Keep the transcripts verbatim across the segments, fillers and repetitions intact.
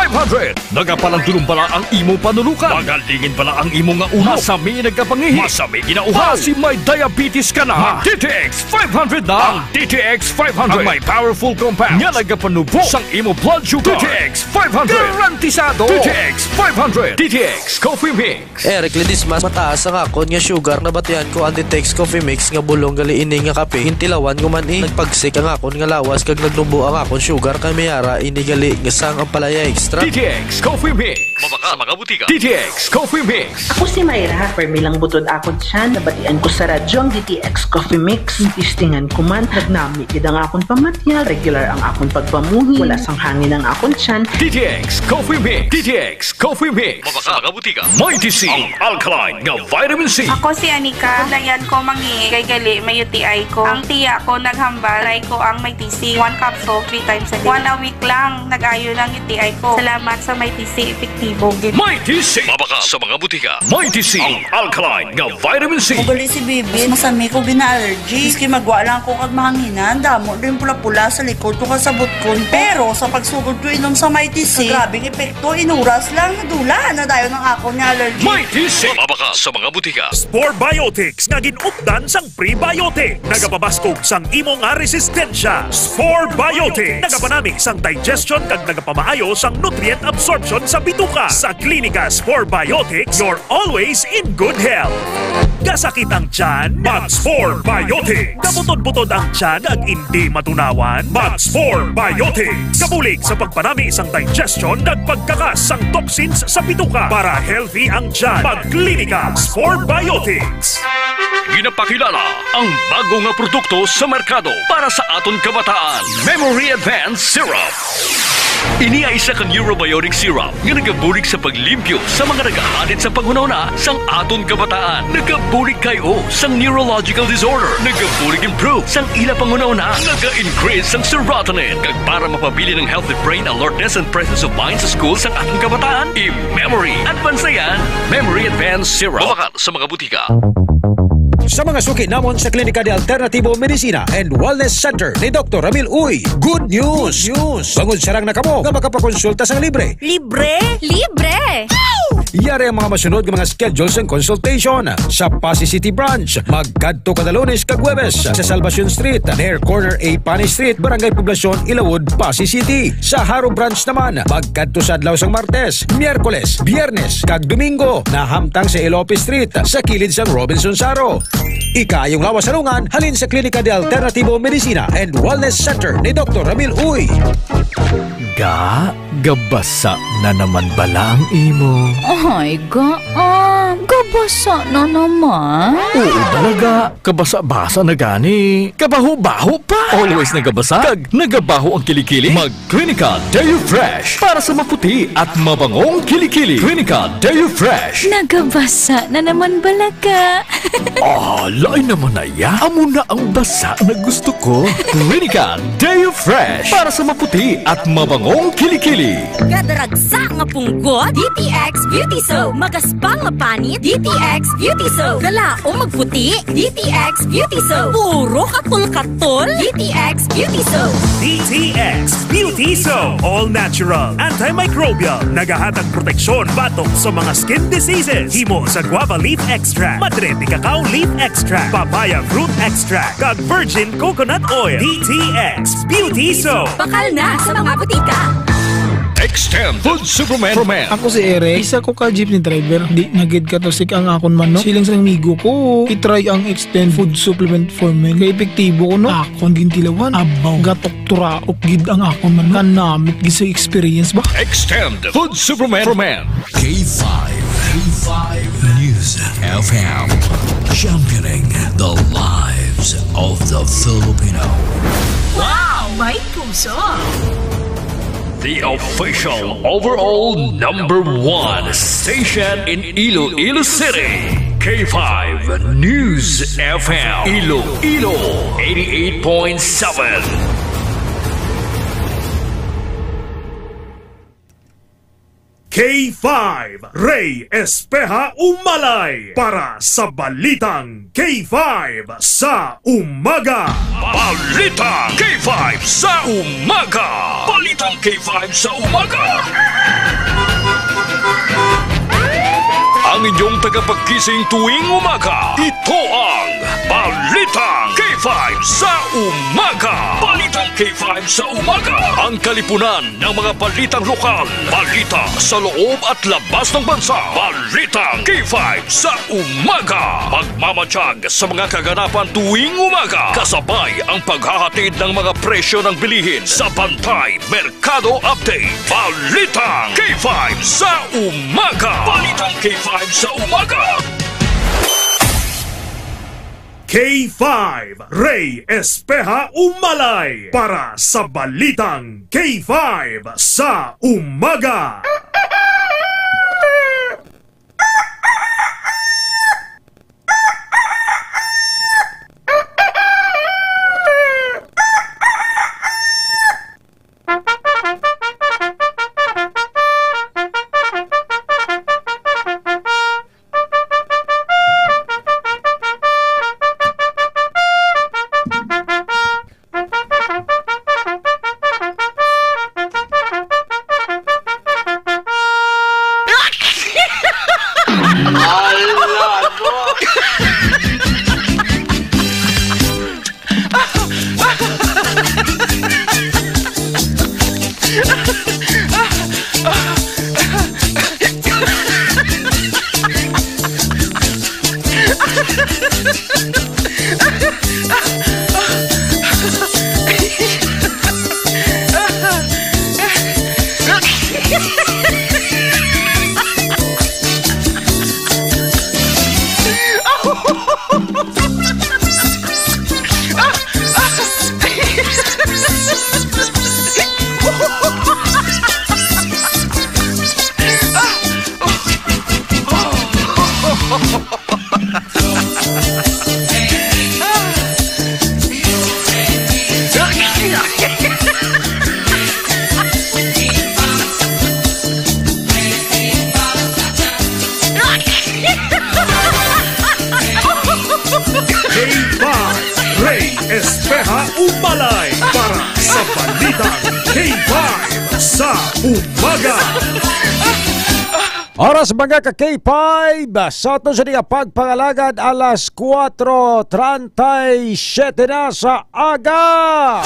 Five hundred. Nagapalandulong bala ang imo panulukan? Magalingin bala ang imo nga ulo? Masami nagkapangihi? Masami ginauhaw? Basi may diabetes ka na? Mag D T X five hundred na. Ang D T X five hundred ang may powerful compound nga nagapanubo sang imo blood sugar. D T X five hundred. Garantisado. D T X five hundred. D T X Coffee Mix. Eric Ledesma, mataas ang akon nga sugar. Nabatian ko ang D T X Coffee Mix nga bulong gali ini nga kape. Gintilawan ko man, eh. Nagpagsik ang akon nga lawas kag nagnubo ang akon sugar, kay may ara ini gali nga sang ampalaya extract. D T X Coffee Mix. Mabakal sa mga butika. D T X Coffee Mix. Ako si Myra, permi lang butod akon tiyan. Nabatian ko sa radyo ang D T X Coffee Mix. Testingan ko man, nagnami gid ang akon pamatiag. Regular ang akon pagpamuhi. Wala sang hangin ang akon tiyan. D T X Coffee Mix. D T X Coffee Mix. Mabakal sa mga butika. Mighty C, ang alkaline nga vitamin C. Ako si Anika. Dayan ko mangi kay gali may U T I ko. Ang tiya ko naghambal, try ko ang Mighty C. One capsule, three times a day. One a week lang, nag-ayo lang U T I ko. Salamat sa Mighty C, epektibo gid. Mighty C. Mabakal sa mga butika. Mighty C, ang alkaline nga vitamin C. Ugali si Bibi, masami ko gina-allergy. Maski magwa lang ako kag mahanginan, damo din pula-pula sa likod ko kag sa butkon ko. Pero sa pagsugod ko inom sa Mighty C, grabe ang epekto. Inuras lang, nadula na dayon ang akon nga allergy. Mighty C. Mabakal sa mga butika. Spore Biotics nga gin-updan sang prebiotic. Nagapabaskog sang imo nga resistensya. Spore Biotics. Nagapanami sang digestion kag nagapamaayo sang nutrient absorption sa bituka. Sa Klinika Spore Biotics, you're always in good health. Kasakit ang tiyan? Mag Spore Biotics. Kabutod-butod ang tiyan ag indi matunawan? Mag Spore Biotics. Kabulig sa pagpanami sang digestion kag pagkakas sang toxins sa bituka. Para healthy ang tiyan, mag Klinika Spore Biotics. Ginapakilala ang bago nga produkto sa merkado para sa aton kabataan, Memory Advance Syrup. Ini ay isa ka neurobiotic syrup nga nagabulig sa paglimpyo sa mga nagahalin sa panghunahuna sang aton kabataan. Nagabulig kay o sang neurological disorder. Nagabulig improve sang ila panghunahuna. Naga-increase sang serotonin. Kag para mapabilin ang healthy brain alertness and presence of mind sa school sang aton kabataan, i-Memory Advance na yan. Memory Advance Syrup. Mabakal sa mga butika. Sa mga suki namon sa Klinika de Alternativo Medicina and Wellness Center ni Doktor Ramil Uy, good news! Good news! Bangod sarang na kamo nga makapakonsulta sang libre. Libre? Libre! Yari ang mga masunod nga mga schedule sang consultation. Sa Passi City Branch, magkadto kada Lunes kag Huwebes sa Salvacion Street, near corner A Pani Street, Barangay Poblacion, Ilawod, Passi City. Sa Jaro Branch naman, magkadto sa adlaw sang Martes, Miyerkules, Biyernes, kag Domingo, nahamtang sa Elope Street, sa kilid sang Robinson Jaro. Ikaayong lawas sa lungan, halin sa Klinika de Alternativo Medicina and Wellness Center ni Doktor Ramil Uy. Ga, gabasa na naman bala ang imo? Ay, ga, ah, gabasa na naman. Oo, talaga. Kabasa-basa na gani. Kabaho-baho pa. Always nagabasa. Kag nagabaho ang kilikili. Mag Klinika Deo Fresh para sa maputi at mabangong kilikili. Klinika Deo Fresh. Nagabasa na naman bala ka. Ah, lain naman na ya. Amo na ang basa na gusto ko. Klinika Deo Fresh para sa maputi at mabangong kilikili. Gadaragsa nga punggot, D T X Beauty Soap. Magaspang nga panit, D T X Beauty Soap. Galaom magputi, D T X Beauty Soap. Puro katol-katol, D T X Beauty Soap. D T X Beauty Soap. All natural, antimicrobial. Nagahatag proteksyon batok sa mga skin diseases. Himo sa guava leaf extract, madre de cacao leaf extract, papaya fruit extract, kag virgin coconut oil. D T X Beauty Soap. Bakal na sa mga butika. Extend Food Supplement for Men. Ako si Eric, isa ko ka jeepney driver. Di na gid katusik ang akon manok. Siling sa amigo ko, i-try ang Extend Food Supplement for Men. Kay epektibo ko, no? Akon gintilawan. Abaw, gatok turaok gid ang akon manok. Kanamit gid sa experience ba? Extend Food Supplement for Men. K five, K five News F M, championing the lives of the Filipino. Wow! May puso! The official overall number one station in Iloilo City. K five News F M. Iloilo, eighty-eight point seven. K five, Ray Espeha Umalay para sa Balitang K five sa Umaga. Balitang K five sa Umaga. Balitang K five sa Umaga. Inyong tagapagkising tuwing umaga, ito ang Balitang K five sa Umaga. Balitang K five sa Umaga. Ang kalipunan ng mga balitang lokal, balita sa loob at labas ng bansa. Balitang K five sa Umaga. Magmamatiyag sa mga kaganapan tuwing umaga, kasabay ang paghahatid ng mga presyo ng bilihin sa Bantay Merkado Update. Balitang K five sa Umaga. Balitang K five sa Umaga. K five, Ray Espeha Umalay para sa Balitang K five sa Umaga. K five, Ray Espeha Umalay para sa Balitang K five sa Umaga. Oras, mga ka K five, sa aton sini nga pagpangalagad, alas kuwatro treinta y siete na sa aga.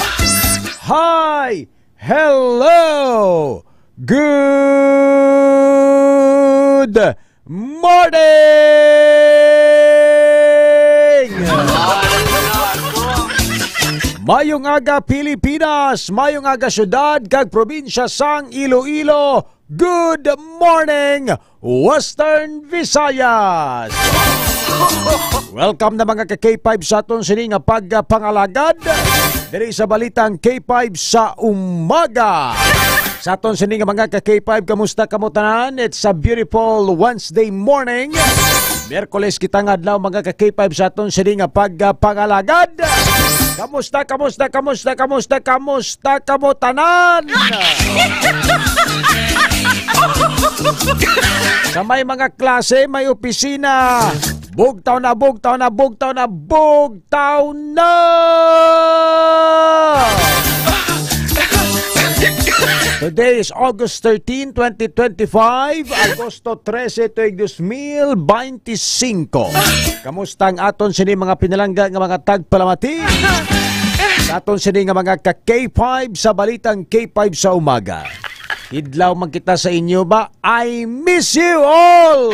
Hi! Hello! Good morning! Mayong aga, Pilipinas! Mayong aga, syudad kag probinsya sang Iloilo! Good morning, Western Visayas! Welcome na, mga ka K five, sa aton sini nga pagpangalagad diri sa Balitang K five sa Umaga. Sa aton sini nga mga ka K five, kamusta kamo tanan? It's a beautiful Wednesday morning. Miyerkules kita nga adlaw, mga ka K five, sa aton sini nga pagpangalagad. Kamusta, kamusta, kamusta, kamusta, kamusta kamo tanan? Sa may mga klase, may opisina, bugtaw na, bugtaw na, bugtaw na, bugtaw na! Today is August thirteen, twenty twenty-five, Agosto trese, tuig dos mil beintisinko. Kamusta ang aton sini mga pinalangga nga mga tagpalamati? Sa aton sini nga mga ka K five sa Balitang K five sa Umaga. Idlaw man kita sa inyo ba? I miss you all!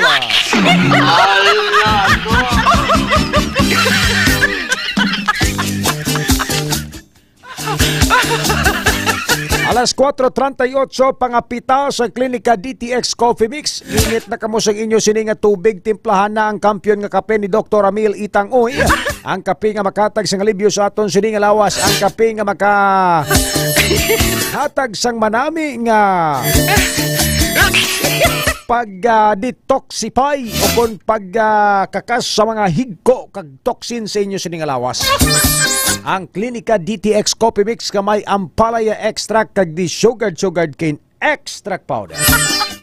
Alas kuwatro treinta y ocho, pangapita sa Klinika D T X Coffee Mix. Init na kamo sa inyo sini nga tubig, timplahan na ang kampiyon nga kape ni Doktor Ramil Itang Uy. Ang kape nga makatag sang alibyo sa aton sini nga lawas. Ang kape nga maka hatag sang manami nga pag, ah, detoxify o kon pag, ah, kakas sa mga higko kag toxin sa inyo sini nga lawas. Ang Klinika D T X Coffee Mix nga may ampalaya extract kag di sugared, sugared cane extract powder.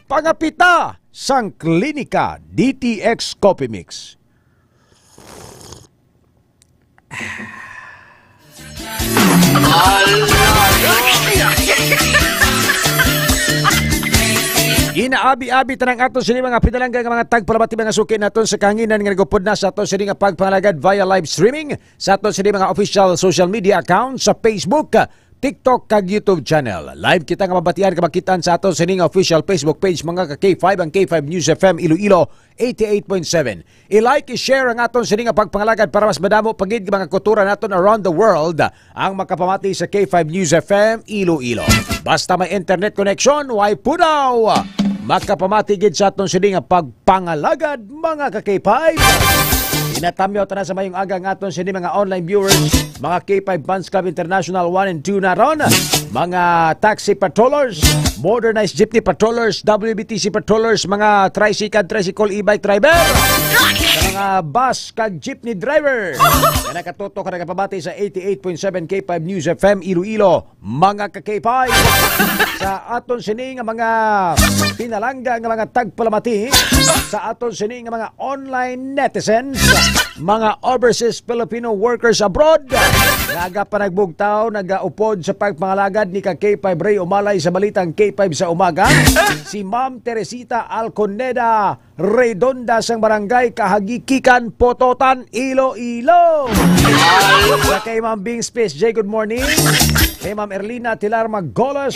Pangapita sang Klinika D T X Coffee Mix. Inaabi-abi tanang aton sini mga pinalangga nga mga tagpalamati, mga suki naton sa kahanginan nga nagupod na sa aton sini nga pagpangalagad via live streaming sa aton sini mga official social media account sa Facebook, TikTok, kag YouTube channel. Live kita nga mabatian kag makitaan sa aton sini nga official Facebook page, mga ka K five, ang K five News F M Iloilo eighty-eight point seven. I-like, i-share ang aton sini nga pagpangalagad para mas madamo pa gid nga mga kultura naton around the world ang makapamati sa K five News F M Iloilo. Basta may internet connection, way pudaw, makapamati gid sa aton sini nga pagpangalagad, mga ka K five. Inatamyaw ta na sa mayong aga ang aton sini mga online viewers, mga K five Fans Club International one and two naron, mga taxi patrollers, motorized jeepney patrollers, W B T C patrollers, mga tricycle, tricycle, e-bike driver, sa mga bus kag jeepney driver nga nakatutok, nagapamati sa eighty-eight point seven K five News F M Iloilo, mga ka K five. Sa aton sini nga mga pinalangga nga mga tagpalamati, sa aton sini nga mga online netizens, mga overseas Filipino workers abroad, nagapanagmugtaw, nagaupod sa pagpangalagad ni ka K five Ray Umalay sa balitang K five sa umaga, si Ma'am Teresita Alconeda Redonda sang Barangay Kahagikikan, Pototan, Iloilo. Sa kay Ma'am Bing Space J, good morning. Kay Ma'am Erlina Tilar Magolas,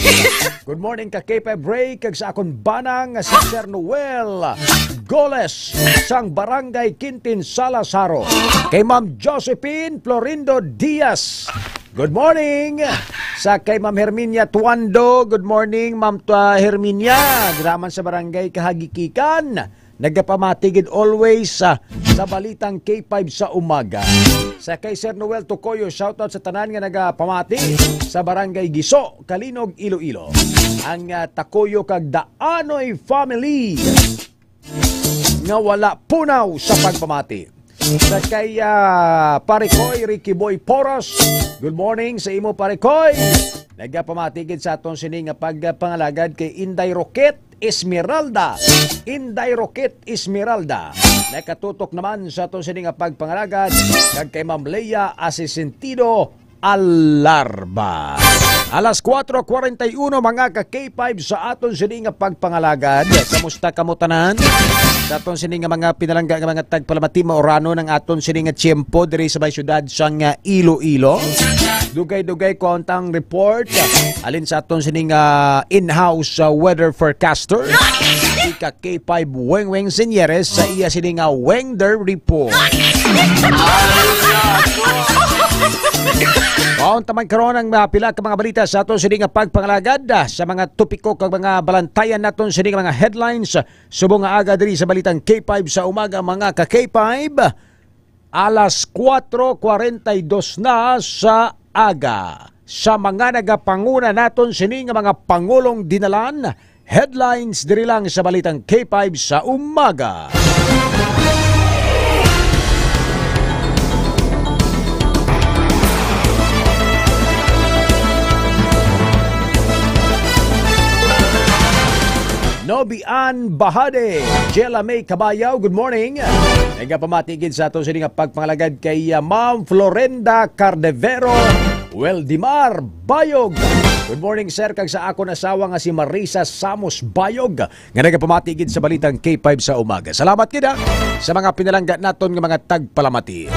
good morning ka K five Ray, kag sa akon banang nga si Sir Noel Goles sang Barangay Quintin Salazaro. Kay Ma'am Josephine Florindo Diaz, good morning. Sa kay Ma'am Herminia Tuando, good morning, Ma'am Tua-, Herminia. Dira man sa Barangay Kahagikikan, nagapamati gid always sa, sa balitang K five sa umaga. Sa kay Sir Noel Tocoyo, shoutout sa tanan nga nagapamati sa Barangay Giso, Calinog, Iloilo. Ang, ah, Tacoyo kag Daanoy family nga wala punaw sa pagpamati. Sa kay, ah, Pare Koy Ricky Boy Poros, good morning sa imo, Pare Koy. Nagapamati gid sa aton sini nga pagpangalagad kay Inday Roquet Esmeralda. Inday Roquet Esmeralda. Nakatutok naman sa aton sini nga pagpangalagad kag kay Ma'am Leia Asesentido Alarba. Alas kuwatro kuwarenta y uno, mga ka K five, sa aton sini nga pagpangalagad. Kamusta kamo tanan? Sa aton sini nga mga pinalangga nga mga tagpalamati, mauranon ang aton sini nga tiyempo diri sa may siyudad sang, ah, Iloilo. Dugay-dugay ko ang tang report, alin sa aton sini nga in-house, ah, weather forecaster, si ka K five Weng Weng Senyeres sa iya sini nga weather report. Kaon ta man karon ang, ah, pila ka mga balita sa aton sini nga pagpangalagad, ah, sa mga topiko kag mga balantayan naton sini nga mga headlines subong nga aga diri sa balitang K five sa umaga, mga ka K five. Alas kuwatro kuwarenta y dos na sa aga. Sa mga nagapanguna naton sini nga mga pangulong dinalan, headlines diri lang sa balitang K five sa umaga. Nobian Bahade, Jella May Kabayaw, good morning. Nagapamati gid sa ato sini nga pagpangalagad kay, ah, Ma'am Florenda Cardevero Weldimar Bayog. Good morning, sir, kag sa akon asawa nga si Marisa Samos Bayog, nga nagapamati gid sa balitang K five sa umaga. Salamat gid, ha, sa mga pinalangga naton nga mga tagpalamati.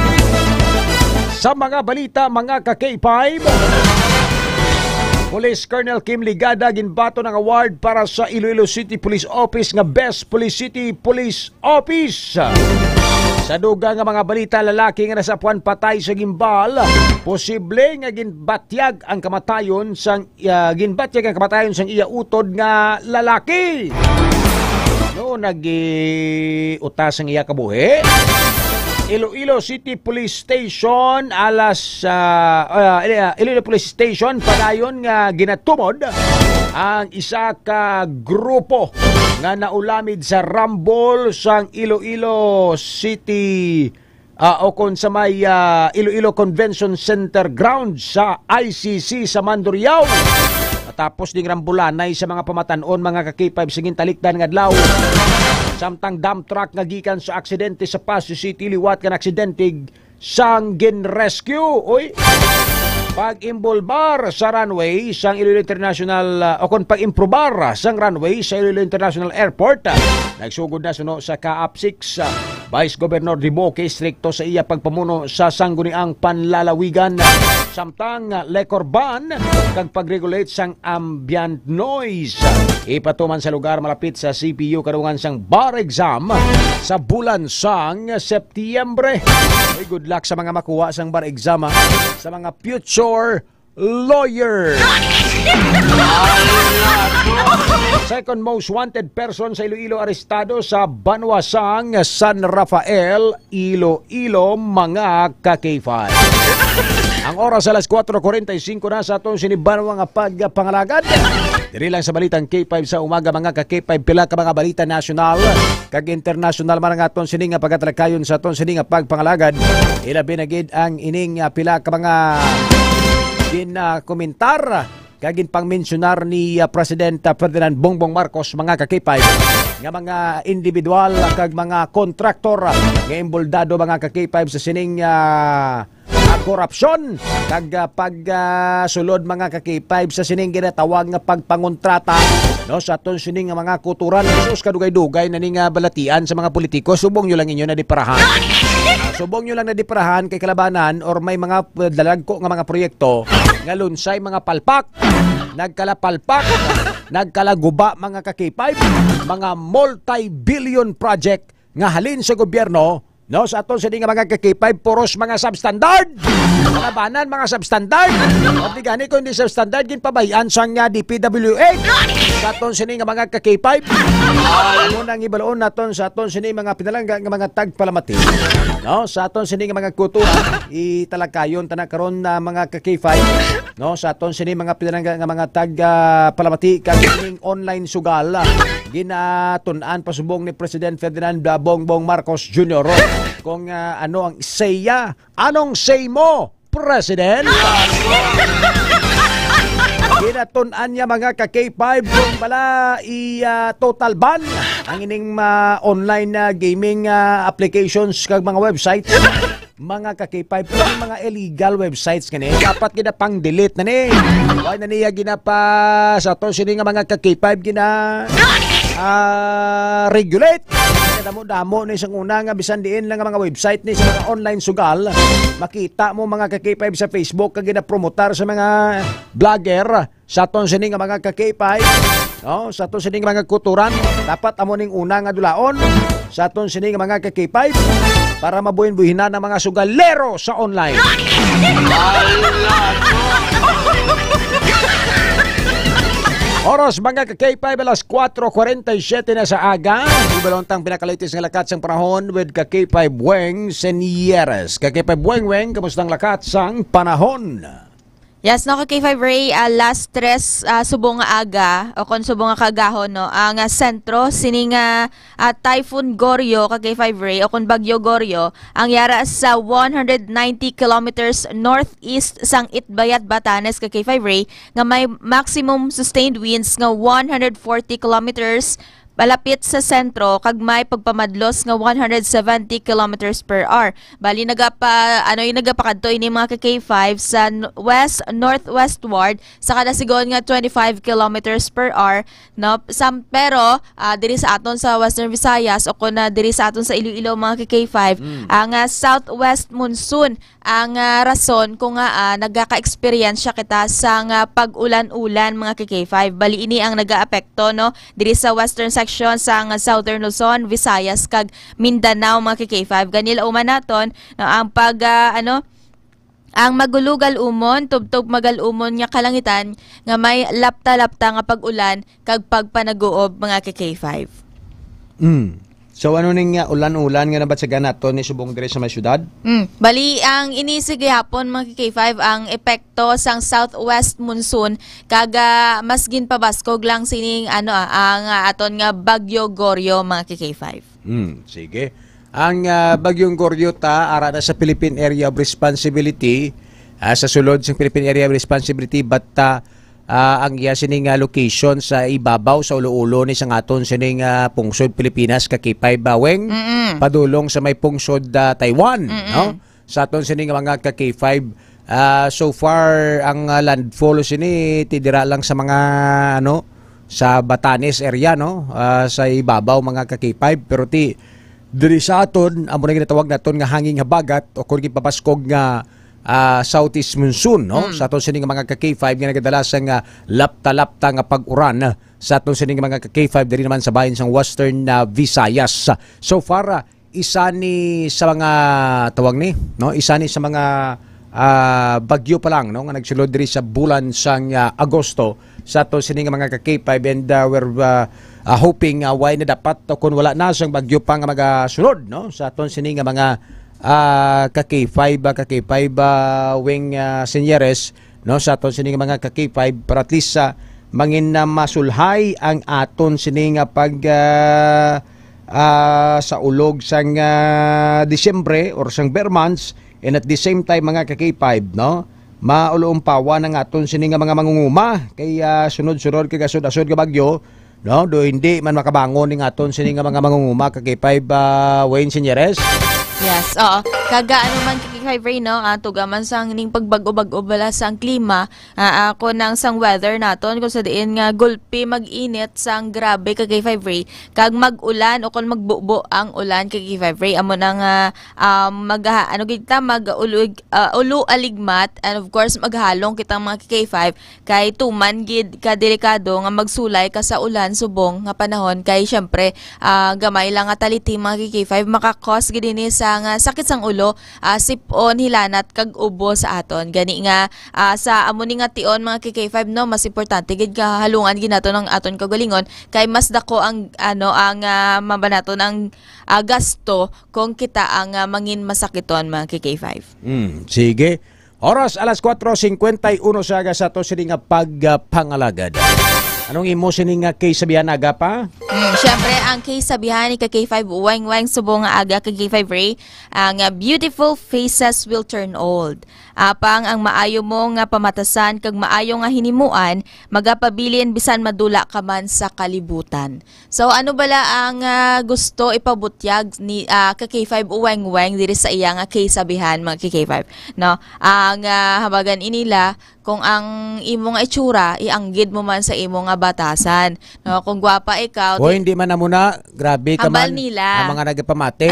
Sa mga balita, mga ka K five, Police Colonel Kim Ligada ginbaton ang award para sa Iloilo City Police Office nga Best Police City Police Office. Sa dugang nga mga balita, lalaki nga nasapuan patay sa gimbal, posible nga ginbatyag ang kamatayon sang, ah, ginbatyag ang kamatayon sang iya utod nga lalaki. No, nag-, utas ang iya kabuhi. Iloilo City Police Station, alas, ah, ah, Iloilo Police Station, padayon nga ginatumod ang isa ka grupo nga naulamid sa rambol sang Iloilo City, ah, o kon sa may, ah, Iloilo Convention Center ground sa I C C sa Mandurriao. Matapos ding rambulanay sa mga pamatan-on, mga ka-K five, sa gintalikdan nga adlaw, samtang dump truck nga gikan sa aksidente sa Passi City liwat kan aksidente sang gin-rescue. Uy! pag-imbolbar sa runway sang Iloilo International, ah, o kon pag-improbar sang runway sa Iloilo International Airport. Nagsugod na suno sa CAAP six, ah, Vice Governor Duboque, istrikto sa iya pagpamuno sa sangguniang panlalawigan, samtang, ah, liquor ban kag pag-regulate sang ambient noise. Ipatuman sa lugar malapit sa C P U kadungan sang bar exam sa bulan sang Setyembre. Ay, good luck sa mga makuha sang bar exam, ah, sa mga future lawyer. Second most wanted person sa Iloilo arestado sa banwa sang San Rafael, Iloilo, mga ka-K five. Ang oras alas kuwatro kuwarenta y singko na sa aton sini banwa nga pagpangalagad. Diri lang sa balitang K five sa umaga, mga ka-K five, pila ka mga balita nasyonal kag internasyonal man ang aton sini nga pagatalakayon sa aton sini nga pagpangalagad. Ilabi na gid ang ining, ah, pila ka mga ginakomentar kag ginpangmensyonar ni, ah, President, ah, Ferdinand Bongbong Marcos, mga ka-K five, nga mga individual kag mga kontraktor, ah, nga imboldado, mga ka-K five, sa sining, ah, ah, korupsyon kag, ah, pag, ah, sulod, mga ka-K five, sa sining ginatawag nga pagpangontrata, no, sa aton sining nga mga kutoran. Sus, kadugay-dugay na ni nga balatian sa mga politiko. Subong nyo lang inyo na di parahan. Subong nyo lang na di parahan kay kalabanan or may mga, uh, dalagko nga mga proyekto nga lunsay mga palpak, nagkalapalpak, nagkalaguba, mga ka-K five, mga multi-billion project nga halin sa gobyerno, no, sa aton sini nga mga ka-K five, puros mga substandard. Kalabanan, mga substandard. Pati gani kung hindi substandard, ginpabayan sang, ah, D P W H. Sa aton sini nga mga ka-K five. Amo nang ibaloon naton sa aton sini mga pinalangga nga mga tagpalamati. No, sa aton sini nga mga kutoran, italakayon ta na karon na mga ka-K five. No, sa aton sini mga pinalangga nga mga tagpalamati kag ining online sugal, ah, ginatun-an pasubong ni President Ferdinand Bongbong Marcos Junior. Kung, ah, ano ang say, ah, anong say mo, President? Ginatun-an niya, mga ka-K five, kung bala i, ah, total ban ang ining, ah, online na gaming, ah, applications kag mga websites. Mga ka-K five, pero yung mga illegal websites kani, dapat gina pang-delete na ni. Why na niya ginapa sa to sini nga mga ka-K five gina, ah, regulate? Damo-damo ni sang una nga bisan diin lang nga mga website ni sa mga online sugal, makita mo mga ka-K five sa Facebook kag ginapromotar sa mga vlogger. Sa aton sini nga mga ka-K five, no? Sa aton sini nga mga kutoran, dapat amo ning una nga dulaon sa aton sini nga mga ka-K five para mabuhin-buhinan ang mga sugalero sa online. Oras, mga ka-K five, alas kuwatro kuwarenta y siyete na sa aga. Ibalontang pinakalitis nga lakat sang panahon with ka-K five Weng Senieres. Ka-K five Weng Weng, kamusta ang lakat sang panahon? Yes, no, ka-K five Ray, ah, alas tres, ah, subong nga aga, o kon subong nga kaagahon, no, ang, ah, sentro sini nga, ah, Typhoon Goryeo, ka-K five Ray, o kon Bagyo Goryeo, ang yara sa one hundred ninety kilometers northeast sang Itbayat, Batanes, ka-K five Ray, nga may maximum sustained winds nga one hundred forty kilometers palapit sa sentro kag may pagpamadlos nga one hundred seventy kilometers per hour. Bali, nagapa-, ano, yung nagapakadto ini, mga ka-K five, sa n-, west-northwestward sa kada sigon nga twenty-five kilometers per hour, no? Sam-, pero, ah, diri sa aton sa Western Visayas o kon, ah, diri sa aton sa Iloilo, mga ka-K five, Mm. ang, ah, southwest monsoon ang, ah, rason kung nga, ah, nagaka-eksperyensya kita sang pag-ulan-ulan, mga ka-K five. Bali, ini ang nagaapekto, no, diri sa western section sang Southern Luzon, Visayas, kag Mindanao, mga ka-K five. Gani, lauman naton, no, ang pag, ah, ano, ang magulugal umon, tubtob magal-umon nga kalangitan nga may lapta-lapta nga pag-ulan kag pagpanaguob, mga ka-K five. Mm. So, ano ning, uh, ulan-ulan nga nabatsagan nato ni subong diri sa may syudad? Mm. Bali, ang ini sa gihapon, mga ka-K five, ang epekto sang southwest monsoon, kag, ah, mas ginpabaskog lang sining, ano, ah, ang, ah, aton nga Bagyo Goryeo, mga ka-K five. Mm, sige. Ang, ah, Bagyong Goryeo ta, ara na sa Philippine Area of Responsibility, ah, sa sulod sa Philippine Area of Responsibility, but, ah, ah, ang iya sini nga location sa ibabaw sa ulo-ulo ni sang aton sini nga pungsod Pilipinas, ka-K five, Weng, Mm-mm. padulong sa may pungsod, ah, Taiwan, Mm-mm. no? Sa aton sini nga mga ka-K five, Ah, so far, ang, ah, landfall sini ti dira lang sa mga, ano, sa Batanes area, no? Ah, sa ibabaw, mga ka-K five, pero ti diri sa aton, amo na ginatawag naton nga hanging habagat o kung gipapaskog nga, ah, southeast monsoon, no? Mm. Sa aton sini nga mga ka-K five nga nagadala sang, ah, lapta-lapta nga pag-uran, ah, sa aton sini nga mga ka-K five diri naman sa bahin sang Western, ah, Visayas. So far, ah, isa ni sa mga tawag ni, no? Isa ni sa mga, ah, bagyo pa lang, no, nga nagsulod diri sa bulan sang, ah, Agosto sa aton sini nga mga ka-K five, and, ah, we're, ah, ah, hoping, ah, way na dapat o kung wala na sang bagyo pa nga magasulod, no, sa aton sini nga mga, ah, ka-K five, ah, ka-K five, ah, Weng, ah, Senyeres, no, sa aton sini nga mga ka-K five, para at least, ah, mangin na masulhay ang aton sini nga pag, ah, ah, sa ulog sang, ah, Disyembre or sang bare months, and at the same time, mga ka-K five, no, maulumpawan ang aton sini nga mga mangunguma kay, ah, sunod-sunod kay gasod-asod nga bagyo, no, do hindi man makabangon ning aton sini nga mga mangunguma, ka-K five, ah, Wayne Senyeres. Yes, oo. Kaga ano man, ka-K five Ray, no, ah, tuga man sang ning pagbag-o-bag-o bala sang klima, ah, ako nang sang weather naton, kung sa diin nga gulpi mag-init sang grabe, ka-K five Ray, kag mag-ulan o kung magbubo ang ulan, ka-K five Ray, amo na nga, ah, mag, ano gid ta, mag ulo, ah, ulo aligmat, and of course maghalong kitang mga ka-K five, kay tuman gid ka delikado nga magsulay ka sa ulan subong nga panahon, kay syempre, ah, gamay lang nga taliti, mga ka-K five, maka-cause gid ini sa nga sakit sang ulo, ah, sip-on, hilanat kag ubo sa aton. Gani nga, ah, sa amo ni nga tion, mga ka-K five, no, mas importante gid nga halungan gid naton ang aton kaugalingon, kay mas dako ang, ano, ang, ah, mabanaton ang, ah, gasto kung kita ang, ah, mangin masakiton, mga ka-K five. Mm, sige. Oras, alas kuwatro singkwenta y uno sa aga sa ato sini nga pagpangalagad. Anong imo sini nga case sabihan, aga pa? Mm, syempre, ang case sabihan ni ka-K five, Weng Weng, subong nga aga, ka-K five Ray, ang, ah, beautiful faces will turn old. Apang ang maayo mo nga pamatasan kag maayo nga hinimuan, magapabilin bisan madula ka man sa kalibutan. So, ano bala ang, ah, gusto ipabutyag ni, ah, ka-K five Weng Weng diri sa iya nga case sabihan, mga ka-K five, no? Ang, ah, habagan inila, kung ang imo nga itsura, ianggid mo man sa imo nga batasan, no? Kung gwapa ikaw, O, di hindi man amo na. Grabe ka Hambal man. nila. Ang mga nagapamati.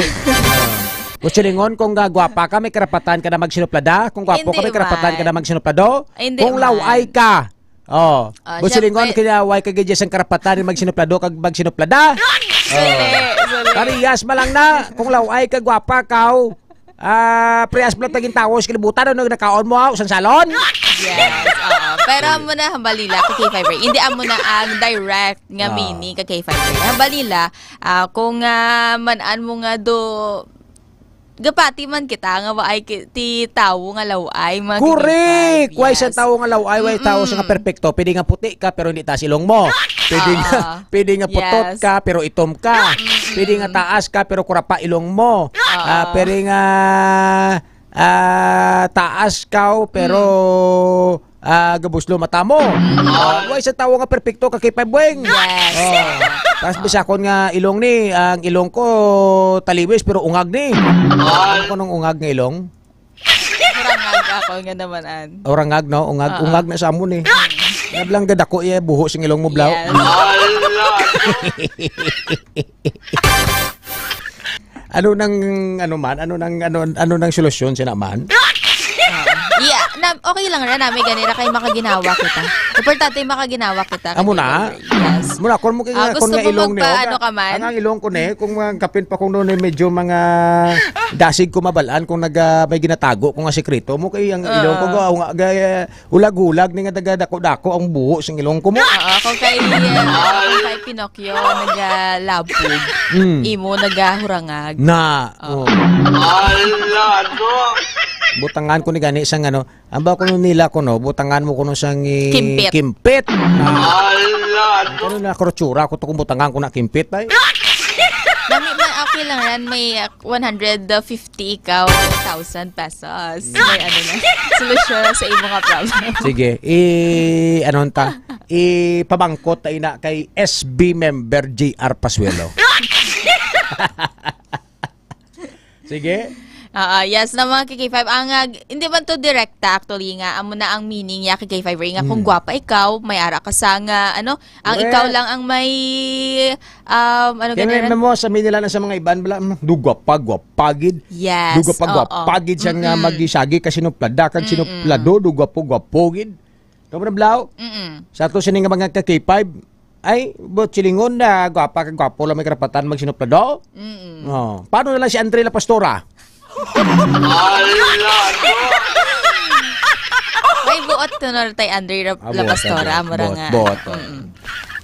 Gusto lingon, kung, ah, gwapa ka, may karapatan ka na magsinuplada. Kung gwapo ka, Hindi may karapatan ka na man. magsinuplado. Hindi Kung man. laway ka, Oh, Ah, busilingon syempre. kaya way ka gid sang karapatan magsinuplado kag magsinuplada. Sali, Oh. sali. Parehas man lang na kung laway ka, gwapa ka, oh. Ah, parehas man lang tagin tawo sa kalibutan, ano nakaon mo, oh, sang salon? Yes, oo. Pero amo na, hambal nila, ka-K five Ray. Hindi amo na ang direct nga Ah. meaning, ka-K five Ray. Hambal nila, ah, kung, ah, man-an mo nga do, gapati man kita nga waay ki-, ti tawo nga law-ay, mga Correct! Way sa Yes. tawo nga law-ay, way tawo sa nga Mm-mm. perpekto. Pwede nga puti ka, pero hindi taas ilong mo. Pwede nga, Oo. pwede nga putot Yes. ka, pero itom ka. Mm-mm. Pwede nga taas ka, pero kurapa ilong mo. Oo. Ah, pwede nga, ah, taas ka, pero Mm. ah, gabuslo mata mo. Mm. Ah, way sa tawo nga perpekto, ka-K five Weng. Yes. Oh. Tas bisakon nga ilong ni, ang ilong ko taliwis pero ungag ni. Ano ko nung ungag nga ilong? Urangag ako nga naman, an. Urangag, no? Ungag, Oo. ungag na sa amon eh. Nablang gadako iya buho sing ilong mo, blaw. Yes. Ano nang, ano man? Ano nang, ano, ano nang solusyon sina man? Yeah, na, okay lang ra nami ganira kay makaginawa kita. Importante makaginawa kita. Amo na? Yes. Mura, kung mo kay Ah, nga, gusto kung nga mo ilong magpa-, niyo, ano ka man? Ang, ang ilong ko ni, kung mga kapin pa kung noon, eh, medyo mga dasig ko mabalaan kung naga-, may ginatago ko nga sikreto mo kay ang ilong ko, Ah. ga-, nga, ga-, hulag-hulag ni nga daga dako-dako ang buho sing ilong ko mo. Oo, kung kay, uh, kung kay Pinocchio nagalabog, Mm. imo nagahurangag. Na, Oo. oh. Ala, no? Butangan ko ni gani sang ano, amba ko nung nila ko no, butangan mo ko nung sang, eh, Kimpit. kimpit. Na, Ala, no? ano na, krutsura ko to kung butangan ko na kimpit, ay. Dami man, okay lang yan, may, uh, one hundred fifty ikaw, thousand pesos. May ano na, solusyon na sa imo nga problem. Sige, i-, ano ta? Ipabangkot ta ina kay S B member J R Pasuelo. Sige. Ah, ah, yes na, mga ka-K five. Ang, ah, hindi man to direkta, actually, nga amo na ang meaning niya, ka-K five Ray, nga kung Mm. gwapa ikaw, may ara ka sa nga, ano, ang ikaw Correct. lang ang may, um, ano Kaya may, ganun? may mga sabi nila na sa mga iban, bala, "Mm, dugwa pa, gwapagid." Yes, Dugwa pa, oo. gwapagid siya nga Mm-mm. magisagi, kasi sinuplada, kag Mm-mm. sinuplado, dugwa po, gwapogid. Ikaw mo na, Blau? Mm-mm. Sa ato sini nga mga ka-K five, ay, buot silingon na gwapa kag gwapo lang may karapatan magsinuplado. Mm-mm. Oh, paano na lang si Andre La Pastora? Ala, no? May buot to, no, tay Andre La, Ah, La buot, Pastora, ah, buot, mura buot, nga. buot, oh. Mm-mm.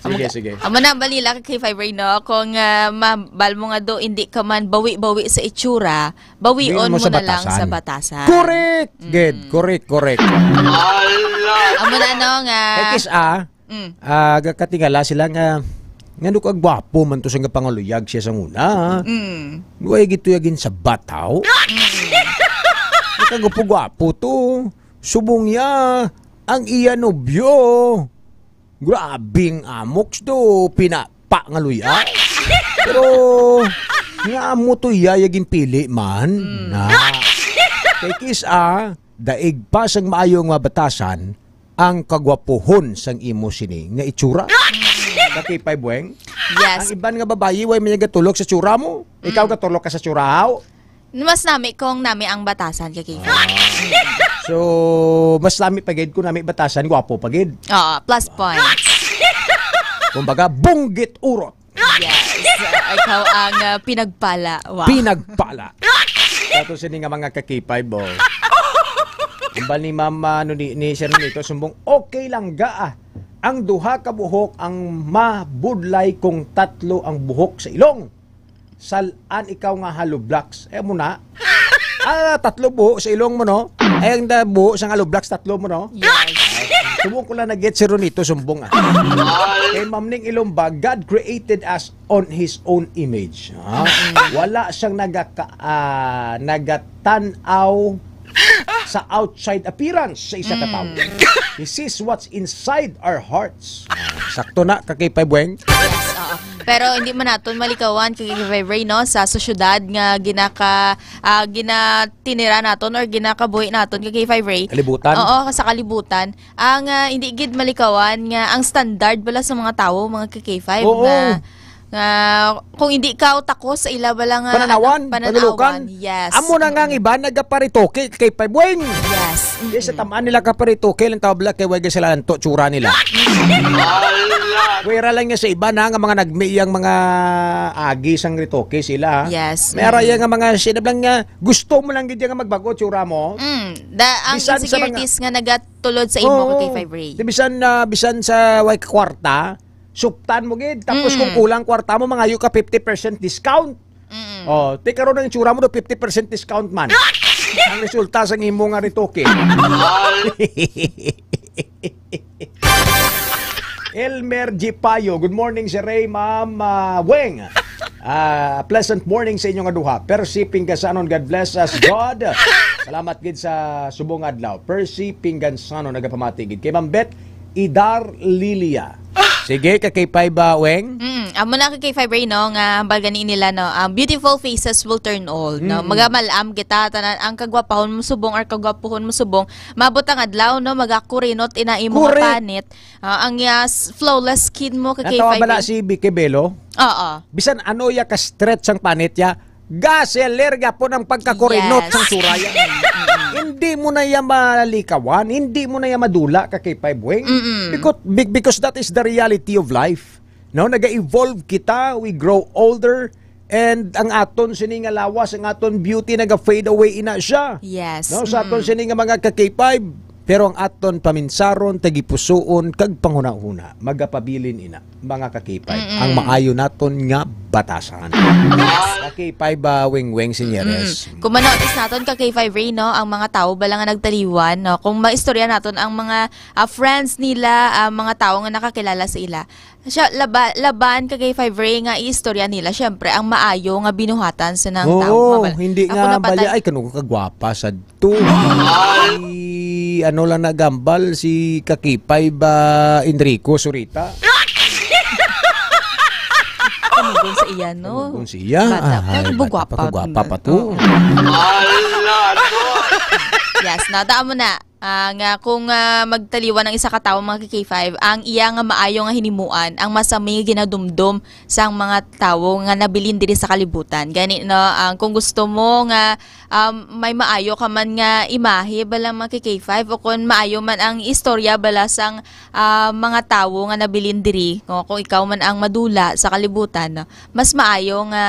Sige, Amo, sige. amo na, balila ka kay Fiber, no? Kung, ah, mabal mo nga do, hindi ka man bawi-bawi sa itsura, bawion Bawion mo mo sa na lang sa batasan. batasan. Correct, Mm. Ged. Correct, correct. Ala! Amo na, no, nga Kay Kiss, ah, Mm. ah, gakatingala sila nga, ngano ka gwapo man to sa nga pangaluyag siya sa una, ah. Mm. Way gito yagin sa bataw. Mm. Nakagwapo-gwapo to. Subong ya, ang iya nobyo. Grabing amoks do, pinapa nga luya. Pero, nga amo to iya yagin pili man. Mm. Na. Kay Kiss, ah, daig pa sang maayo nga batasan, ang kagwapuhon sang imo sini nga itsura. Ka-K five, Weng? Yes. Ang iban nga babayi, way man gatulok sa tsura mo. Ikaw Mm. gatulok ka sa tsura, haw? Mas nami kung nami ang batasan, ka-K five. Ah. So, mas nami pa gid kung nami batasan, gwapo pa gid. Oo, plus points. Kumbaga, bunggit urot. Yes. Uh, ikaw ang, uh, pinagpala. Wow. Pinagpala. Kato sini nga mga ka-K five, oh. Ang bal ni Ma'am, ano, ni, ni Sir Nito, sumbong, "Okay lang ga, ah. Ang duha ka buhok ang mabudlay kung tatlo ang buhok sa ilong. Salan ikaw nga hollow blocks." Eh, mo na. Ah, tatlo buhok sa ilong mo, no? Ay, ang da-, buhok sa hollow blocks, tatlo mo, no? Yes. Sumbong ko lang na get si Ronito, sumbong, ah. Kay Ma'am Ning Ilumba, "God created us on His own image." Ha? Mm. Wala siyang nagaka-, ah, nagatan-aw sa outside appearance sa isa ka Mm. tawo. He sees what's inside our hearts. Ah, sakto na, ka-K five, Weng. Yes, oo. Pero hindi man naton malikawan, ka-K five Ray, no, sa, sa syudad nga ginaka-, ah, ginatinira naton or ginakabuhi naton, ka-K five Ray. Kalibutan. Oo, sa kalibutan. Ang, ah, hindi gid malikawan nga ang standard bala sa mga tawo, mga ka-K five, Oo. nga, nga kung hindi ka takos sa ila bala nga Pananawan, ano, pananawan. panulukan. Yes. Amo na nga ang Mm. iba nagaparitoke, ka-K five, Weng. Yes. Di sa Mm-mm. tamaan nila kaparitoke, lang tawag bala kay wag sila anto tsura nila. Wala lang nga sa iba na nga mga nagmiyang mga agi sang ritoke sila. Yes. May Mm. araya nga mga sinablang nga gusto mo lang gid nga magbago tsura mo. Mm. Da, ang Bisan sa mga insecurities nga nagatulod sa imo, Oo. ka-K five Ray. Di bisan, ah, bisan sa way kwarta, suptan mo gid. Tapos Mm. kung kulang kwarta mo, mangayo ka fifty percent discount. Mm. Oh, ti karon ang itsura mo do fifty percent discount man. Ang resulta sa imo nga ritoke. Elmer G Payo, "Good morning, Sir Ray, Ma'am, ah, Weng. Ah, pleasant morning sa inyo nga duha. Percy Pingasanon, God bless us, God." Salamat gid sa subong adlaw. Percy Pingasanon nagapamati gid. Kay Ma'am Beth Idar Lilia. Sige, ka-K five ba, Weng? Mm, amo na, ka-K five Ray, no, nga hambal gani nila, no, ang beautiful faces will turn old, no? Mm. Magamalam kita, tanan, ang kagwapahon mo subong or kagwapuhon mo subong, mabot ang adlaw, no, magakurinot ina imo nga Correct. panit. Ah, ang, ah, s-, flawless skin mo, ka-K five Ray. Natawa ba na si Vicky Bello? Oo. Bisan ano ya ka-stretch ang panit ya, gaseler gyapon ang pagkakurinot Yes. sang suraya. Mm-mm. Hindi mo na iya malikawan, hindi mo na iya madula, ka-K five Weng. Mm-mm. Because, be-, because that is the reality of life. No, naga-evolve kita, we grow older, and ang aton sini nga lawas, ang aton beauty naga-fade away ina siya. Yes. No, sa aton Mm-mm. sini nga mga ka-K five, pero ang aton paminsaron, tagipusoon, kag panghunahuna, magapabilin ina. Mga ka-K five, Mm-mm. ang maayo naton nga batasan. Yes. Ka-K five, ah, Weng Weng Sinyeres. Mm-mm. Kung manotis naton, ka-K five Ray, no, ang mga tawo bala nga nagtaliwan, no, kung maistorya naton ang mga, ah, friends nila, ah, mga tawo nga nakakilala sa ila, siya, laba-, laban, ka-K five Ray, nga iistorya nila, syempre, ang maayo nga binuhatan sa nang Oo, tawo. Mabal-, hindi ako nga napatay. Bali, ay, kano kagwapa sa to. Ay, ano lang nagambal si ka-K five ba Enrico Surita? Kanugon sa iya, no? Kanugon sa iya? Bata. Ay, pero bata pa, gwapa. Kagwapa pa to. Oo. Yes, na, daan mo na. Ah, nga kung, ah, magtaliwan ang isa ka tawo, mga ka-K five, ang iya nga maayo nga hinimuan, ang masami nga ginadumdom sang mga tawo nga nabilin diri sa kalibutan. Gani, no, ang kung gusto mo nga, um, may maayo ka man nga imahe bala, mga ka-K five, o kung maayo man ang istorya bala sang, ah, mga tawo nga nabilin diri, no, kung ikaw man ang madula sa kalibutan, no, mas maayo nga,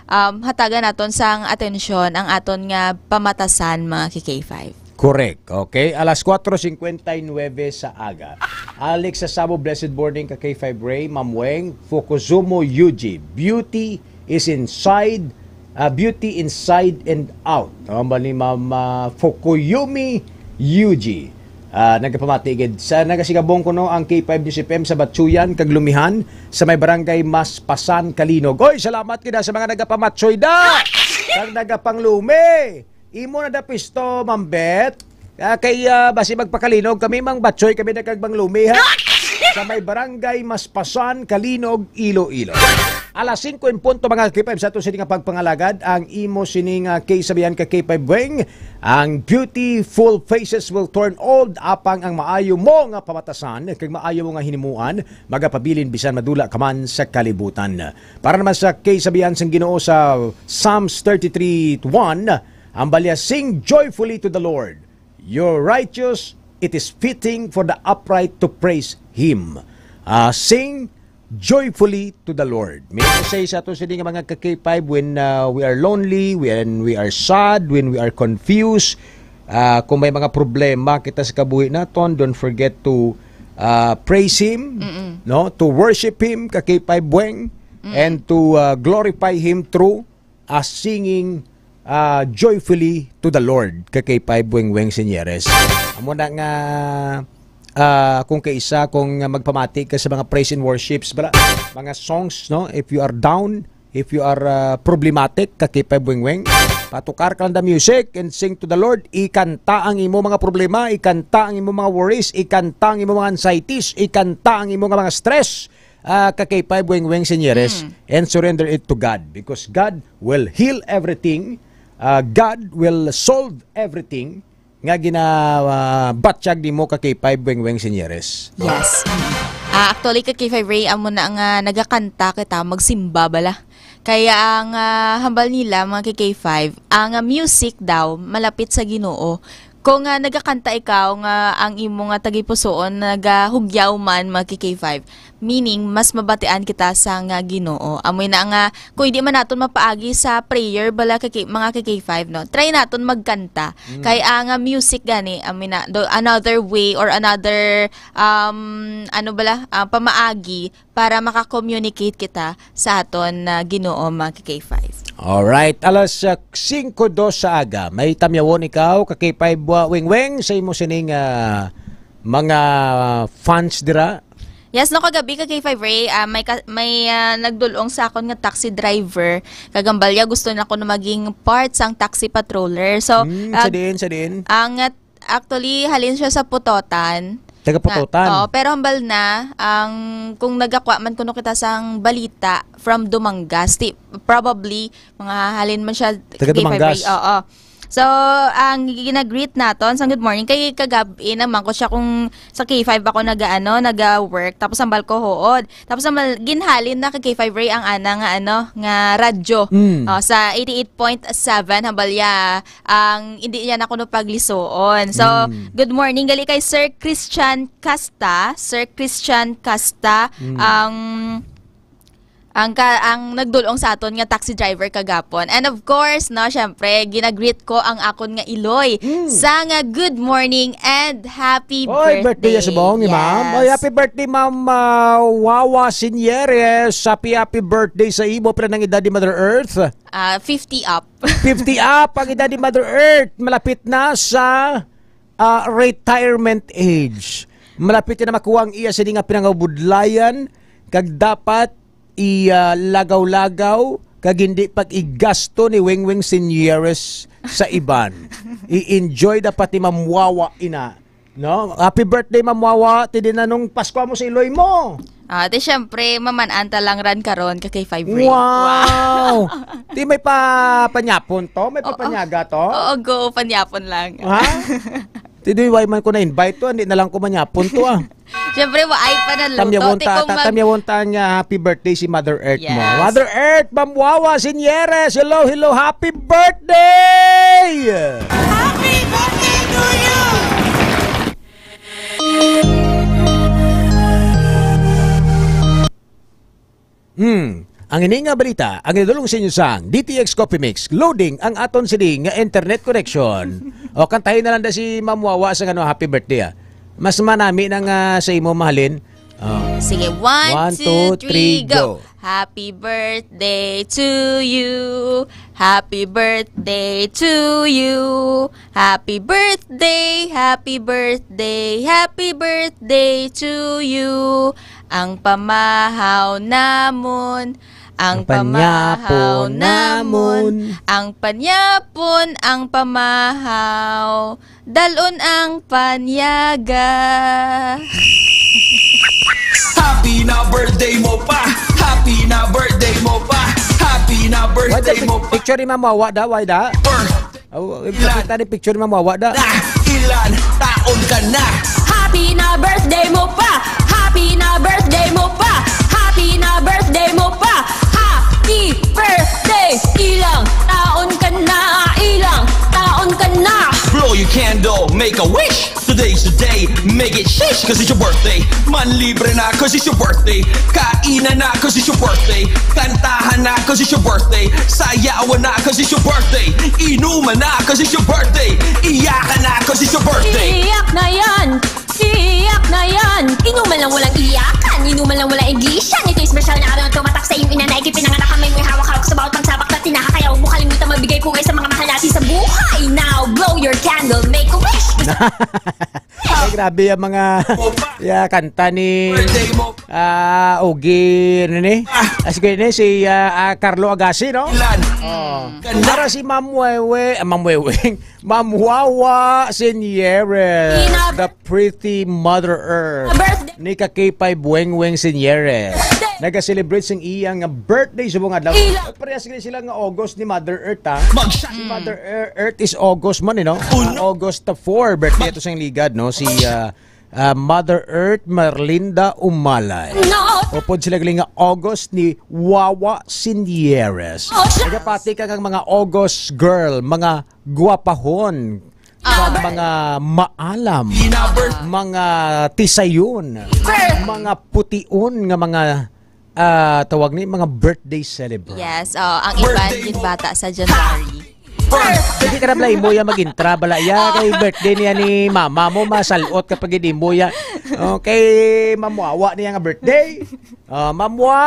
um, hatagan naton sang atensyon ang aton nga pamatasan, mga ka-K five. Correct. Okay. Alas kuwatro singkwenta y nuebe sa aga. Alex Sasabo, blessed morning ka K five Ray, Ma'am Weng, Fukuzumo Yuji. Beauty is inside, ah, beauty inside and out. Ang ba ni Ma'am, ah, Fukuyumi Yuji? Ah, nagapamati gid. Sa nagasigabong kuno ang K five News F M sa Batsuyan kag Lumihan sa may barangay Maspasan, Kalinog. Oy, salamat gid sa mga nagapamatsoy da. Kag nagapanglumi. Imo na da pisto, Ma'am Bet. Ah, kay, ah, basi magpakalinog kami, Mang Batsoy, kami nagkagbanglumi, ha? Sa may barangay Maspasan, Kalinog, Iloilo. Alas singko en punto, mga K five, sa ato sini nga pagpangalagad, ang imo sining, ah, kay sabihan ka K five Weng, ang beautiful faces will turn old, apang ang maayo mo nga pamatasan, kag maayo mo nga hinimuan, magapabilin bisan madula ka man sa kalibutan. Para naman sa kay sabihan sang Ginoo sa Psalms thirty-three one, ang balya, "Sing joyfully to the Lord. Your righteous, it is fitting for the upright to praise Him." Ah, sing joyfully to the Lord. May say sa ato sini nga mga ka-K five, when, ah, we are lonely, when we are sad, when we are confused, ah, kung may mga problema kita sa kabuhi naton, don't forget to, ah, praise Him, Mm-mm. no? To worship Him, ka K five Weng, Mm-mm. and to, ah, glorify Him through, ah, singing, ah, joyfully to the Lord, ka K five Weng Weng Senyeres. Amo na nga, ah, kung kaisa, kung magpamati ka sa mga praise and worships, bala, mga songs, no? If you are down, if you are, ah, problematic, ka K five Weng Weng, patukar ka lang the music and sing to the Lord. Ikanta ang imo mga problema, ikanta ang imo mga worries, ikanta ang imo mga anxieties, ikanta ang imo nga mga stress, ah, ka K five Weng Weng Senyeres, Mm. and surrender it to God, because God will heal everything. Ah, God will solve everything nga ginabatyag nimo, ka K five Weng Weng Senyeres. Yes. Mm. Ah, actually, ka K five Ray, amo na nga nagakanta kita, magsimba bala. Kaya ang, ah, hambal nila, mga ka K five, ang, ah, music daw malapit sa Ginoo. Kung, ah, nagakanta ikaw nga ang imo nga tagipusoon nagahugyaw man, mga ka K five, meaning mas mabatian kita sa nga Ginoo. Amoy na nga, kung hindi man naton mapaagi sa prayer, bala, ka K-, mga ka K five, no? Try naton magkanta. Mm. Kay ang, ah, music gani, amoy na, do, another way or another, um, ano bala, ah, pamaagi para maka-communicate kita sa aton, ah, Ginoo, mga ka K five. Alright, alas, ah, singko dos sa aga. May tamyawon ikaw, ka K five, ah, Weng Weng, sa imo sining, ah, mga fans dira? Yes, no, kagabi, ka K five Ray, ah, may ka-, may, ah, nagdulong sa akon nga taxi driver. Kag ang balya, gusto na ko na maging part sang taxi patroller. So, Hmm, ah, sa diin, sa diin? Ang, ah, actually, halin siya sa Pototan. Taga Pototan. Nga, oo, pero hambal na, ang, kung nagakwa man kuno kita sang balita from Dumangas, ti-, probably, mga halin man siya, Taga K five Dumangas. Ray, oo. So, ang gina-greet naton sa good morning, kay kagab-i naman ko siya kung sa K five ako nag-, ano, naga-work, tapos hambal ko huod. Tapos hambal, ginhalin na kay K five Ray ang ana nga, ano, nga radyo. Mm. Oh, sa eighty-eight point seven, hambal ya, ang hindi niya na kuno paglisuon. So, Mm. good morning gali kay Sir Christian Casta, Sir Christian Casta, Mm. ang, ang ka-, ang nagdulong sa aton nga taxi driver kagapon. And of course, no, syempre, ginagreet ko ang akon nga iloy Mm. sa nga good morning and happy Oy, birthday birthday. ya subong ni Ma'am. Yes. Oy, happy birthday, Ma'am, ah, Wawa Sinieres. Happy, happy birthday sa imo. Pila nang edad ni Mother Earth? Ah, fifty up. Fifty up ang edad ni Mother Earth. Malapit na sa, ah, retirement age. Malapit na makuha ang iya sini nga pinangabudlayan, kag dapat i, ah, lagaw-lagaw, kag hindi pag-igasto ni Weng Weng Senyeres sa iban. I-enjoy dapat ni Ma'am Wawa ina No? Happy birthday, Ma'am Wawa. Ti di na nung Pasko mo sa iloy mo. Ah, ti syempre, maman-an ta lang ran karon ka K five Ray. Wow! Ti may pa panyapon to? May Oo. papanyaga to? Oo, go, panyapon lang. Ha? Ti di, why man ko na-invite to? Hindi na lang ko manyapon to, ah. Syempre, wa ay pa naluto. Tamyawon Ti ta, kung ta, mag- tamyawon ta nga happy birthday si Mother Earth mo. Yes. Mother Earth, Ma'am Wawa Sinieres, hello, hello, happy birthday! Happy birthday to you! Hmm. Ang ini nga balita, ang idulong sa inyo sang D T X Coffee Mix. Loading ang aton sini nga internet connection. O, kantahin na lang da si Ma'am Wawa sa, ano, happy birthday, ah. Mas manami na nga sa imo, mahalin. Oh. Sige, one, One, two, two, three, three, go. go. Happy birthday to you. Happy birthday to you. Happy birthday, happy birthday, happy birthday to you. Ang pamahaw namon, ang Ang pamahaw panyapon namon, namon. Ang panyapon, ang pamahaw. Dalon ang panyaga. Happy na birthday mo pa. Happy na birthday mo pa. Happy na Why birthday the mo pic- pa. picture ni Ma'am Wawa da? Why da? Birthday Oh, ipakita ni picture ni Ma'am Wawa da. na ilan taon ka na. Happy na birthday mo pa. Happy na birthday mo pa. Happy na birthday mo pa. Happy birthday. Ilang taon ka na. Ilang taon ka na. Blow your candle, make a wish. Today's the day, make it shish, 'cause it's your birthday. Manlibre na, 'cause it's your birthday. Kainan na, 'cause it's your birthday. Kantahan na, 'cause it's your birthday. Sayawan na, 'cause it's your birthday. Inuman na, 'cause it's your birthday. Iyakan na, 'cause it's your birthday. Iyak na yan! Iyak na yan! Inuman lang walang iyakan, inuman lang walang igisyan. Ito espesyal na araw na tumatak sa iyong ina na ikipinanganak kami. May hawak-hawak sa bawat pagsabak na tinaha. Kaya huwag mo kalimutan magbigay pugay sa mga mahal natin sa buhay. Now, blow your candle, make a wish. Ay, grabe ang mga ya, kanta ni Birthday mo. ah, Ogie, ano ni? Ah, sige ni, si ah, ah, Carlo Agassi, no? Ilan? Oh. Ganda. Para si Ma'am Wewe, ah, Ma'am Wewe, Ma'am Wawa Sinieres, Ina- the pretty Mother Earth. Birthday. Ni ka K five Weng Weng Sinieres. Birthday. Nag-celebrate sing iyang birthday subong adlaw. Ila- Parehas gid sila nga August ni Mother Earth, ha? Mag- Si Mother Ear- Earth is August man, eh, no? Uno. Ah, August four, birthday ito sa ligad, no? Si ah, ah, Mother Earth Marlinda Umalay. No. Upod sila galing nga August ni Wawa Sinieres. Oh, shucks. Nagapati ka kang mga August girl, mga gwapahon, Ah. kag mga maalam, Inabert. mga tisayon, Birth. mga pution nga mga, ah, tawag ni mga birthday celebrant. Yes, oh, ang iban Birthday mo. ginbata sa January. Birthday. Hindi ka na pala imo ya mag-intra bala ya kay birthday niya ni mama mo, masalot ka pag hindi mo ya. Okay, Ma'am Wawa niya nga birthday. Ah, Ma'am Wa,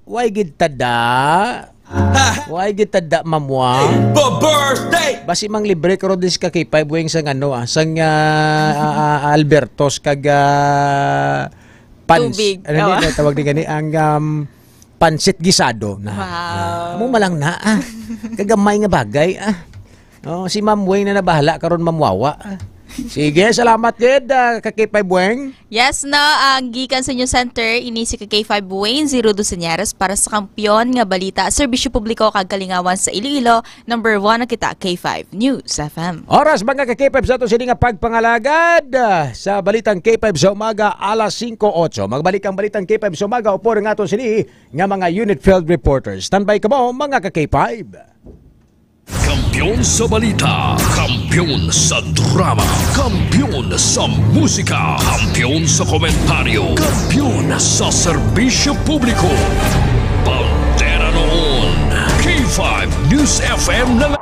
why gid tada? Ha? Why gid tada, Ma'am Wa? Ba birthday! Basi mang libre karon dis ka kay five wings sang ano, ah, sang, ah, ah, ah, Albertos kag, ah, pans-, Tubig. ano ni, Oh. tawag ni gani, ang, um, pansit gisado na. Wow. Ah, amo man lang na, ah. Kagamay nga bagay, ah. Oh, si Ma'am Weng na nabahala karon, Ma'am Wawa, ah. Sige, salamat gid, ah, ka K five Weng. Yes, no, ang gikan sa News Center, ini si ka K five Wayne, si Rudo Señares para sa kampiyon nga balita, serbisyo publiko kag kalingawan sa Iloilo. Number one na kita, K five News F M. Oras, mga ka K five, sa ato sini nga pagpangalagad, ah, sa Balitang K five sa umaga, alas singko otso. Magbalik ang Balitang K five sa umaga, upod ang ato sini nga mga unit field reporters. Standby kamo, mga ka K five. Kampiyon sa balita, kampiyon sa drama, kampiyon sa musika, kampiyon sa komentaryo, kampiyon sa serbisyo publiko. Bandera noon, K five News F M na lang.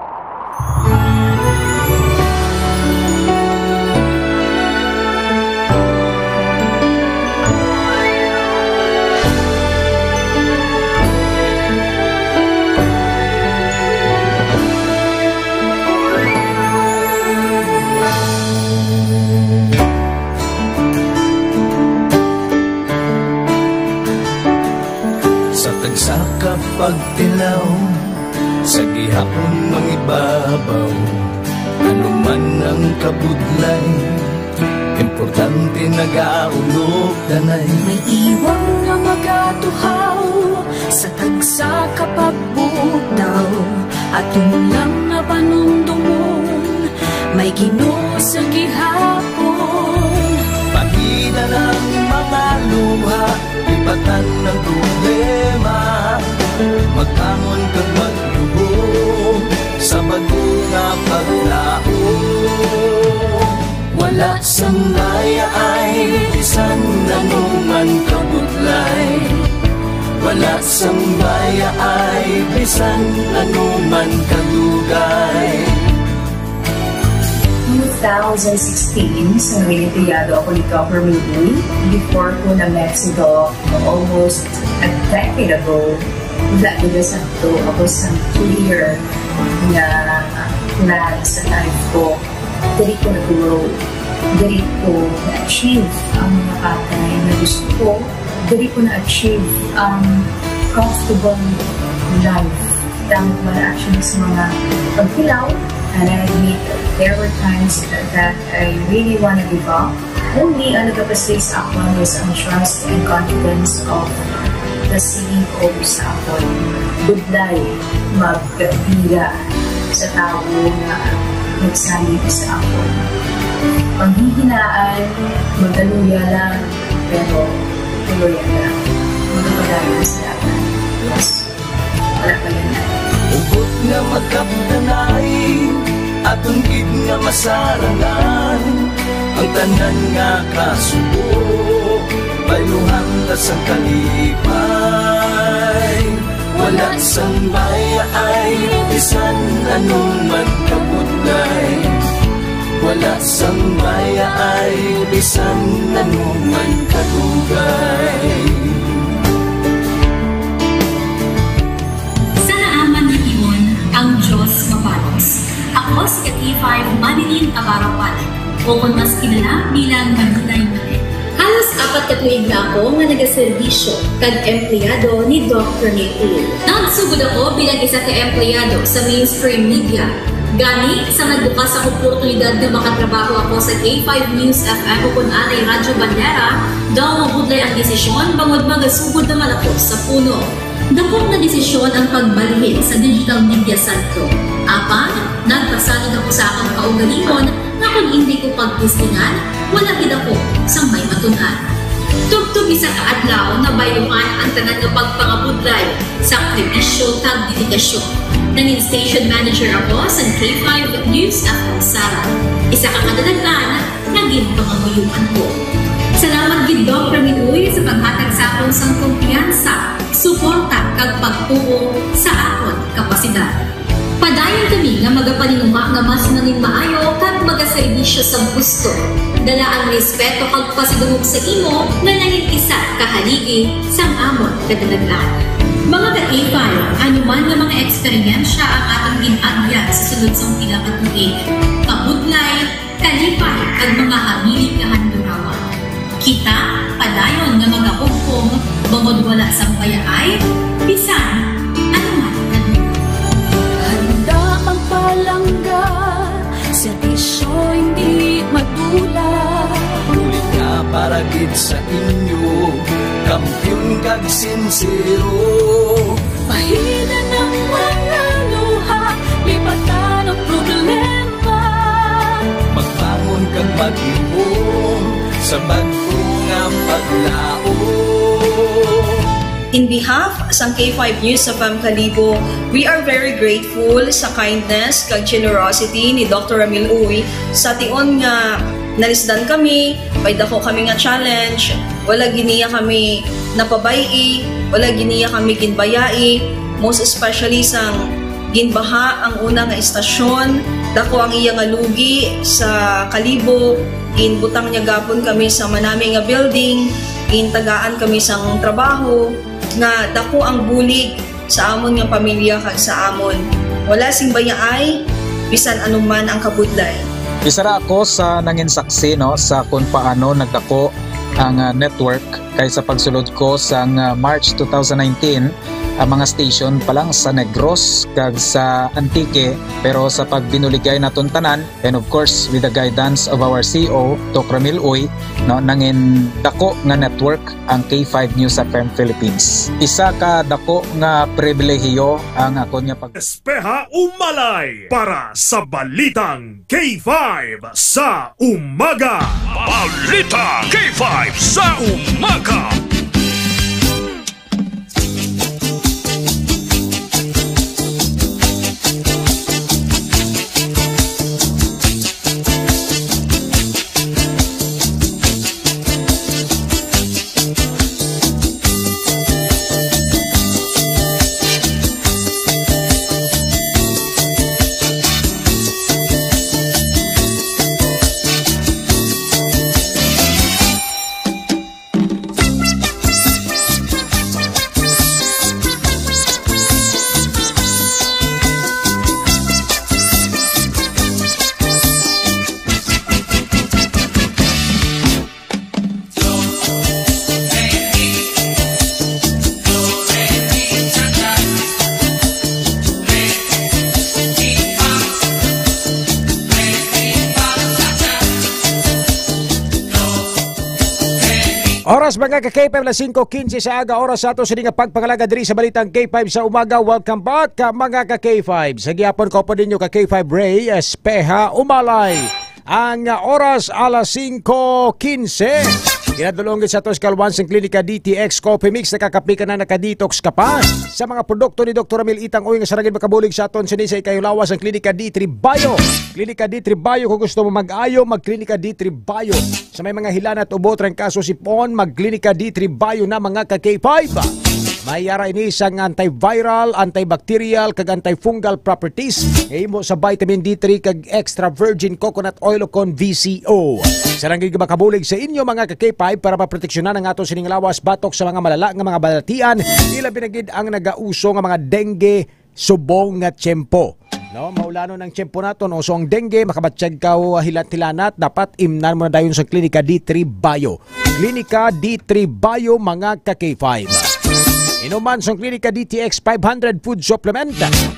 Sa tagsa ka pagtilaw, sa gihapon mangibabaw, ano man ang kabudlay, Importante nagaulog tanay. May iwang nga magatuhaw sa tagsa ka pagbugtaw. Ato lang nga panumdomon, may Ginoo sa gihapon. Pahina ang mga luha, lipatan ang problema. Magbangon kag magluhod sa bag-o nga paglaom. Wala sang mayaay bisan ano man kabudlay. Wala sang mayaay bisan ano man kadugay. Two thousand sixteen, sa naging empleyado ako ni Governor Uy, before ko na-met si Doc, almost a decade ago, wala talaga sa to. Ako sa clear nga plan sa life ko. Diri ko nag-grow. Diri ko na-achieve ang mga bagay na gusto ko. Diri ko na-achieve ang comfortable life. Damo ko na-achieve sa mga paghilaw. And I admit, there were times that I really wanna give up. Only ang nagapasig sa akon is ang trust and confidence of the C E O sa akon. Budlay magpira sa tawo nga nagsalig sa akon. Panghihinaan, magkaluya lang, pero tuloy lang. Magpadayon sa dalan. Yes. Wala pa yun. Hugot nga magkapdanay, aton gid nga masarangan ang tanan nga kasubo. Bayluhan ta sang kalipay. Wala sang mayaay, bisan ano man kabudlay. Wala sang mayaay, bisan ano man kadugay. Sa naaman nga timon, ang Dios mabalos. Ako si K five Manilyn Abarapan, o kon mas kilala bilang Manilay Manilay. Halos apat ka tuig na ako nga nagaserbisyo kag empleyado ni Doc Rene Uy. Nagsugod ako bilang isa ka empleyado sa mainstream media. Gani, sa nagbukas ang oportunidad nga makatrabaho ako sa K five News F M o kon anay Radyo Bandera, daw mabudlay ang desisyon bangod magasugod naman ako sa puno. Dako nga desisyon ang pagbalhin sa digital media sentro. Apan, nagpasalig ako sa akon kaugalingon nga kon indi ko pagtistingan, wala gid ako sang may matun-an. Tubtob isa ka adlaw, nabayluhan ang tanan nga pagpangabudlay, sakripisyo, kag dedikasyon. Nangin station manager ako sa K five News F M Sara. Isa ka kadalag-an nga ginpangamuyoan ko. Salamat gid, Doc Rene Uy, sa paghatag sa akon sang kumpiyansa, suporta, kag pagtuo sa akon kapasidad. Padayon kami nga magapaninguha nga mas nangin maayo kag magaserbisyo sang husto. Dala ang respeto kag pasidungog sa imo nga nangin isa ka haligi sang amon kadalag-an. Mga ka-K five, ano man nga mga eksperyensya ang aton gin-agyan sa sulod sang pila ka tuig, kabudlay, kalipay, kag mga habilin nga handurawan. Kita padayon nga magahugpong bangod wala sang bayaay bisan ano man. Handa magpalangga, serbisyo hindi madula. Bulig nga para gid sa inyo, kampiyon kag sinsero. Pahina ang mga luha, lipatan ang problema. Magbangon kag maglihom sa bag-o nga paglaom. In behalf sang K five News F M Kalibo, we are very grateful sa kindness kag generosity ni Doctor Ramil Uy. Sa tion nga nalisdan kami, may dako kami nga challenge, wala gid niya kami napabay-i, wala gid niya kami ginbayai, most especially sang ginbaha ang una nga istasyon, dako ang iya nga lugi sa Kalibo, ginbutang niya gapon kami sa manami nga building, gintagaan kami sang trabaho, nga dako ang bulig sa amon nga pamilya kag sa amon. Wala sing bayaay, bisan ano man ang kabudlay. Isa ra ako sa nangin saksi, no, sa kung paano nagdako ang, ah, network kay sa pagsulod ko sang, ah, March two thousand nineteen, ang mga station pa lang sa Negros kag sa Antique, pero sa pagbinuligay naton tanan, and of course, with the guidance of our C E O, Doc Ramil Uy, no, nangin dako nga network ang K five News F M Philippines. Isa ka dako nga pribilehiyo ang akon nga pag- Espeha Umalay para sa Balitang K five sa Umaga. Balita K five sa Umaga. Oras, mga ka-K five, alas singko quince sa aga, oras sa ato sini nga pagpangalagad diri sa Balitang K five sa Umaga. Welcome back, ka mga ka-K five. Sa gihapon ko pa ninyo ka-K five Ray Espeha Umalay. Ang, ah, oras, alas singko quince. Ginadulong gid sa ato sa kalwan sang Klinika D T X Coffee Mix. Nakakape ka na, naka-detox ka pa. Sa mga produkto ni Doktor Ramil Itang Uy nga sarang gid makabulig sa aton sini sa ikayong lawas, ang Klinika D three Bio. Klinika D three Bio, kung gusto mo mag-ayo, mag-Klinika D three Bio. Sa may mga hilanat, ubo, trangkaso, sipon, mag-Klinika D three Bio na, mga ka-K five. May ara ini sang antiviral, antibacterial, kag antifungal properties nga himo sa vitamin D three kag extra virgin coconut oil o kon V C O. Sarang gid makabulig sa inyo, mga ka-K five, para maproteksyonan ang aton sining lawas batok sa mga malala nga mga balatian, ilabi na gid ang nagauso nga mga dengue subong nga tiyempo. No, maulanon ang tiyempo naton, uso ang dengue, makabatyag ka o hilat-hilanat, dapat imnan mo na dayon sa Klinika D three Bio. Klinika D three Bio, mga ka-K five. Inuman sang Klinika D T X five hundred food supplement.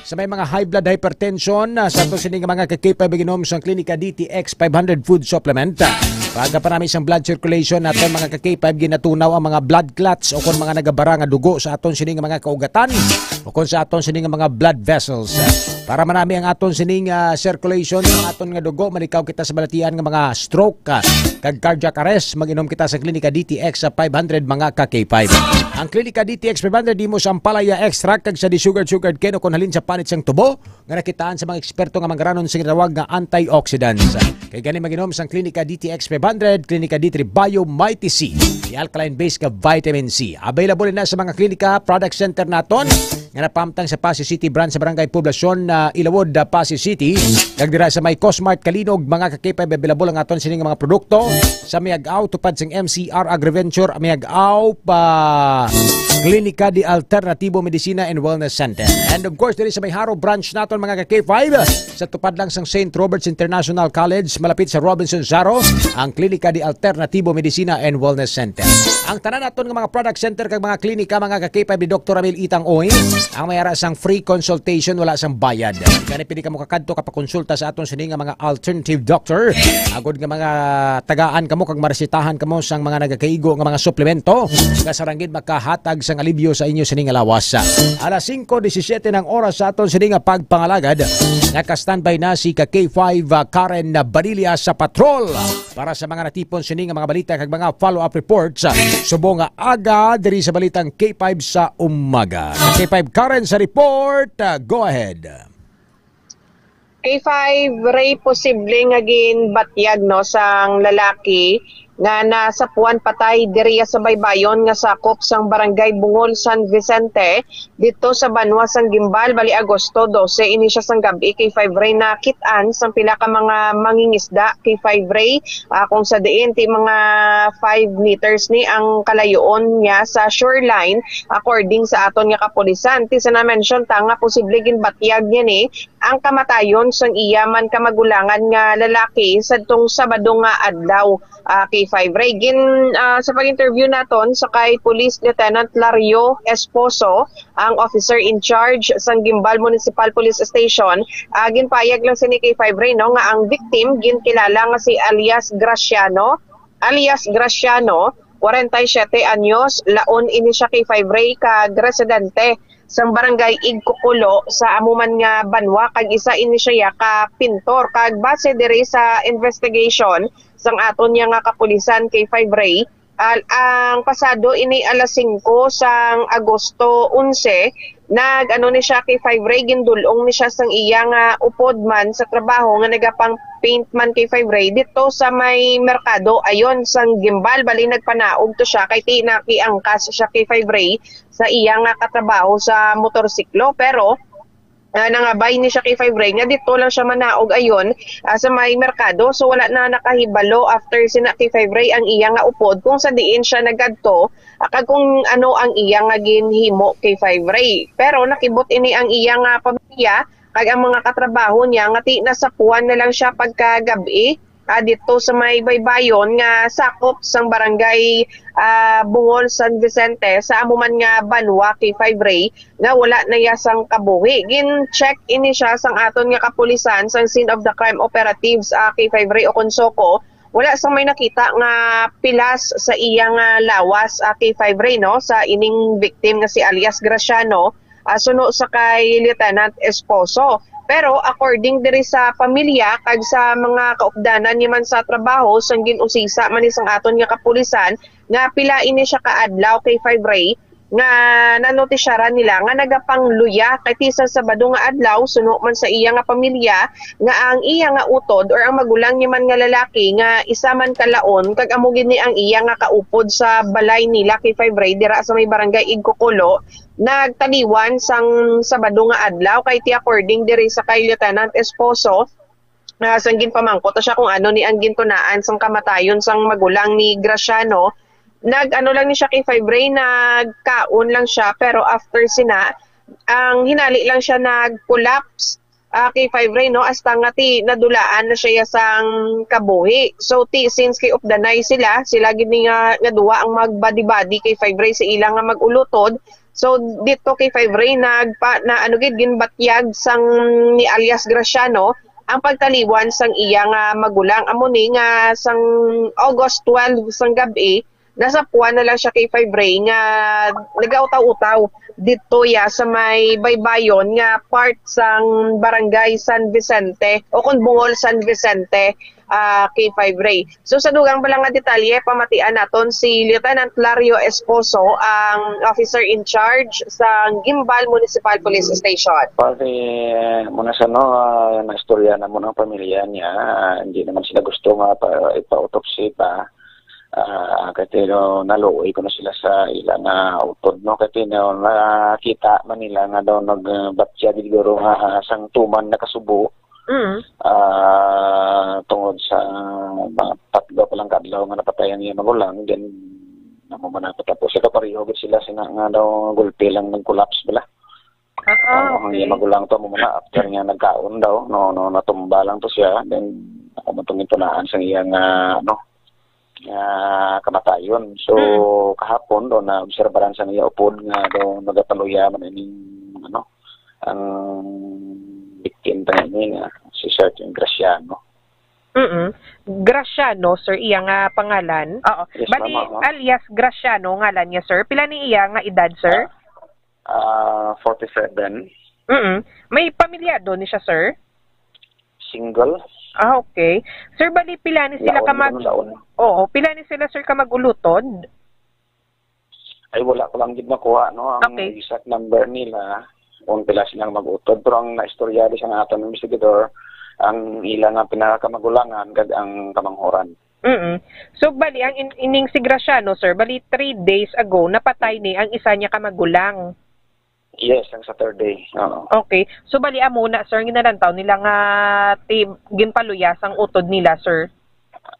Sa may mga high blood hypertension, ah, sa ato sini nga mga ka-K five, inom sang Klinika D T X five hundred food supplement. Pagapanami sang blood circulation naton, mga ka-K five, ginatunaw ang mga blood clots o kon mga nagabara nga dugo sa aton sini nga mga kaugatan o kon sa aton sini nga mga blood vessels. Para manami ang aton sining, ah, circulation, ang aton nga dugo, malikaw kita sa balatian nga mga stroke, ah, kag cardiac arrest, mag-inom kita sa Klinika D T X sa five hundred, mga ka-K five. Ang Klinika D T X five hundred himo sa ampalaya extract kag sa desugared sugarcane o kon halin sa panit sang tubo nga nakitaan sa mga eksperto nga manggaranon sing ginatawag nga antioxidants. Kay gani mag-inom sang Klinika D T X five hundred, Klinika D three Bio, Mighty C, may alkaline base nga vitamin C. Available na sa mga klinika, product center naton nga napamtang sa Passi City Branch sa Barangay Poblacion, ah, Ilawod, ah, Passi City, kag dira sa may Cosmart Calinog, mga ka-K five, available ang aton sining mga produkto sa Miag-ao, tupad sang M C R Agriventure, Miag-ao, pa Klinika de Alternativo Medicina and Wellness Center. And of course, diri sa may Jaro Branch naton, mga ka-K five, sa tupad lang sang Saint Robert's International College, malapit sa Robinson Jaro, ang Klinika de Alternativo Medicina and Wellness Center. Ang tanan naton nga mga product center kag mga klinika, mga ka-K five, ni Doktor Ramil Itang Uy, ang may ara sang free consultation, wala sang bayad. Gani pwede kamo kakadto kapakonsulta sa aton sini nga mga alternative doctor, agod nga mga tagaan kamo kag maresetahan kamo sang mga nagakaigo nga mga suplemento nga sarang gid makahatag sang alibyo sa inyo sini nga lawas. Alas singko disisiete na ang oras sa aton sini nga pagpangalagad. Naka-standby na si ka K five, ah, Karen Banilla sa patrol para sa mga natipon sini nga mga balita kag mga follow-up reports, ah, subong nga aga diri sa Balitang K five sa Umaga. K five Karen sa report. Ah, go ahead. K five, Ray, posible nga ginbatyag, no, sang lalaki nga nasapuan patay diriya sa baybayon nga sakop sang Barangay Bungol, San Vicente, dito sa banwa sang Guimbal, bali Agosto dose. Ini siya sang gab-i, K five Ray, nakit-an sang pila ka mga mangingisda, K five Ray, ah, kung sa diin ti mga five meters ni ang kalayoon niya sa shoreline, according sa aton nga kapulisan. Ti sa na-mention ta nga posible ginbatyag niya ni ang kamatayon sang iya man kamagulangan nga lalaki sadtong Sabado nga adlaw, ah, kay Five Ray. Gin, ah, sa pag-interview naton sa kay Police Lieutenant Lario Esposo, ang officer in charge sang Guimbal Municipal Police Station, ah, ginpayag lang sini kay Five Ray, no, nga ang victim ginkilala nga si alias Graciano, alias Graciano, kwarenta y siyete anyos, laon ini siya kay Five Ray, kag residente sang barangay Igkukulo sa amo man nga banwa, kag isa ini siya ka pintor. Kag base diri sa investigation sang aton niya nga kapulisan kay Five Ray, al-, ang pasado ini alas singko sang Agosto onse, nag-ano ni siya kay Five Ray, gindul-ong ni siya sang iya nga upod man sa trabaho nga nagapang-paint man kay Five Ray dito sa may merkado ayon sang Guimbal. Bali, nagpanaog to siya kay ti-, nakiangkas siya kay Five Ray sa iya nga katrabaho sa motorsiklo, pero, ah, nangabay ni siya kay Five Ray nga dito lang siya manaog ayon, ah, sa may merkado. So, wala na nakahibalo after sina kay Five Ray ang iya nga upod kung sa diin siya nagadto, ah, kag kung ano ang iya nga ginhimo kay Five Ray. Pero nakibot ini ang iya nga pamilya kag ang mga katrabaho niya nga ti-, nasapuan na lang siya pagkagab-i, ah, dito sa may baybayon nga sakop sang barangay, ah, Bungol, San Vicente, sa amo man nga banwa kay Five Ray, nga wala na iya sang kabuhi. Gin-check ini siya sang aton nga kapulisan sang scene of the crime operatives, ah, kay Five Ray ukon SOCO. Wala sang may nakita nga pilas sa iya nga lawas, ah, kay Five Ray, no, sa ining victim nga si alias Graciano, ah, suno sa kay Lieutenant Esposo. Pero according diri sa pamilya kag sa mga kaupdanan niya man sa trabaho, sang gin-usisa man ni sang aton nga kapulisan nga pila ini siya ka adlaw kay Five Ray nga nanotisyaran nila nga nagapangluya kay ti sa Sabado nga adlaw, suno man sa iya nga pamilya, nga ang iya nga utod or ang magulang niya man nga lalaki nga isa man ka laon kag amo gid ni ang iya nga kaupod sa balay nila kay Five Ray dira sa may barangay Igkukulo, nagtaliwan sang Sabado nga adlaw, kay ti according diri sa kay Lieutenant Esposo, ah, sang ginpamangkot siya kung ano ni ang gintunaan sang kamatayon sang magulang ni Graciano, nag-ano lang ni siya kay Five Ray, nagkaon lang siya, pero after sina, ang hinali lang siya nag-collapse, ah, kay Five Ray, no, hasta nga ti nadulaan na siya sang kabuhi. So, ti, since kay updanay sila, sila gid ni nga, nga duwa ang magbadi-badi kay Five Ray sa ila nga mag-ulutod. So, dito kay Five Ray, nagpa-, na, ano gid, ginbatyag sang ni alias Graciano ang pagtaliwan sang iya nga magulang. Amo ni nga sang August twelve sang gab-i, nasapuan na lang siya kay Five Ray nga nagautaw-utaw dito ya sa may baybayon nga part sang barangay San Vicente o kon Bungol San Vicente, ah, kay Five Ray. So, sa dugang pa lang nga detalye, pamatian naton si Lieutenant Lario Esposo, ang officer in charge sa Guimbal Municipal Police Station. Pati, muna sa, no, ah, naistorya na mo ng pamilya niya, ah, hindi naman sila gusto nga pa, ipa-autopsy pa. Ah, kay tino, naluoy ko na sila sa ila nga utod, no? Kay tino, nakita man nila nga daw nagbatya gid guro nga, ah, sang tuman nakasubo. Mm. Ah, tungod sa mga tatlo pa lang ka adlaw nga napatay ang iyang magulang, then amo man ang patapos. Ito, pareho gid sila sina nga daw gulpi lang nag-collapse bala. Ah, ah, Oo, ang okay. iyang magulang to, amo man na, after niya nagkaon daw, no, no, natumba lang to siya, then ako man tong gintunaan sa iyang, ah, ano, ah, kamatayon. So, Mm. kahapon daw, naobserbaran sa iya upod nga daw nagapaluya man ining, ano, ang victim ta ini nga si Sergeant Graciano. Mm. Graciano, sir, iya nga pangalan. Oo. Yes, Bali, ma'am, oo. alias Graciano ngalan niya, sir. Pila ni iya nga edad, sir? Ah, ah, forty-seven. Mm. May pamilyado ni siya, sir? Single. Ah, okay. Sir, bali, pila ni sila Laon, ka mag-, ano, laon. Oo, pila ni sila, sir, ka mag-ulutod? Ay, wala ko lang gid nakuha, no, ang Okay. exact number nila kung pila silang mag-utod. Pero ang naistorya di sa aton investigador, ang ila nga pinakamagulangan kag ang kamanghuran. Mm. So, bali, ang in-, ining si Graciano, sir, bali, three days ago, napatay ni ang isa niya ka magulang. Yes, ang Saturday. Oo. Okay. So, bali, amo na, sir, ang ginalantaw nila nga ti-, ginpaluya sang utod nila, sir?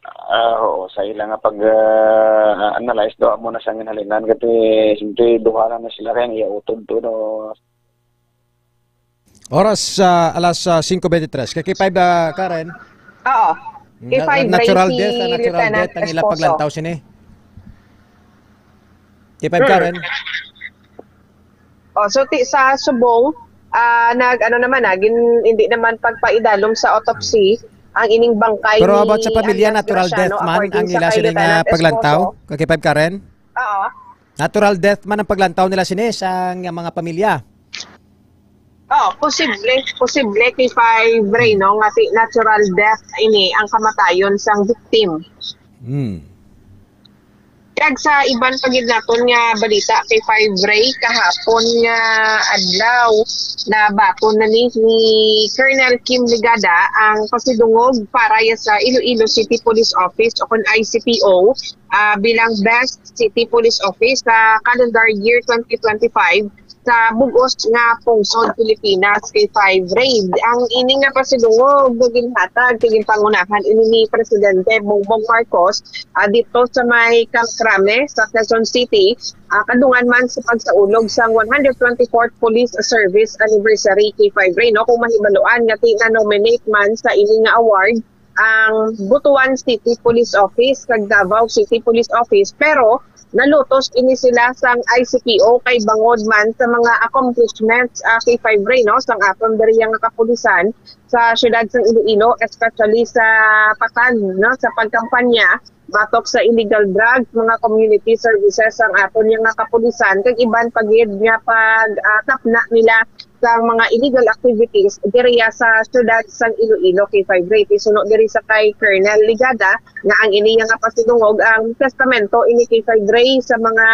Ah, oo, sa ila nga pag, ah, analyze daw, amo na sa ginhalinan. Kasi, siyempre, duha lang na sila, kaya ang iya utod to, no? Oras, ah, alas, ah, singko bente tres. Kay K five, ah, Karen? Oo. K five Na- natural Racy death, ah, natural Lieutenant death ang ila Esposo. Paglantaw sini. K five Hmm. Karen. Oh, so ti sa subong, ah, nag ano naman, ah, gin, hindi naman pagpaidalom sa autopsy ang ining bangkay. Pero ni about sa pamilya, alias natural Graciano, death man according ang sa ila kay sining, ah, Lieutenant paglantaw? Esposo. Ka K five Karen? Oo. Natural death man ang paglantaw nila sini sa nga mga pamilya? Oh, posible, posible K five Ray, no, nga ti-, natural death ini ang kamatayon sang victim. Hmm. Kag sa iban pa gid naton nga balita K five Ray, kahapon nga adlaw, nabaton na ni, ni Colonel Kim Ligada ang pasidungog para ya sa Iloilo City Police Office o kon I C P O, ah, bilang Best City Police Office sa calendar year twenty twenty-five sa bug-os nga pungsod Pilipinas K five Ray. Ang ini nga pasidungog nga ginhatag kay ginpangunahan ini ni Presidente Bongbong Marcos, ah, dito sa may Camp Crame sa Quezon City, ah, kadungan man sa pagsaulog sang one hundred twenty-fourth Police Service Anniversary K five Ray, no? Kung mahibaluan nga ti-, na-nominate man sa ini nga award ang Butuan City Police Office kag Davao City Police Office, pero nalutos ini sila sang I C P O kay bangod man sa mga accomplishments, ah, K five Ray, no, sang aton diri nga kapulisan sa siyudad sang Iloilo, especially sa patag, no, sa pagkampanya batok sa illegal drugs, mga community services sang aton nga kapulisan, kag iban pa gid nga pag, ah, tapna nila sang mga illegal activities diriya sa siyudad sang Iloilo, K five Ray. Suno diri sa kay Colonel Ligada nga ang ini nga pasidungog ang testamento ini, K five Ray, sa mga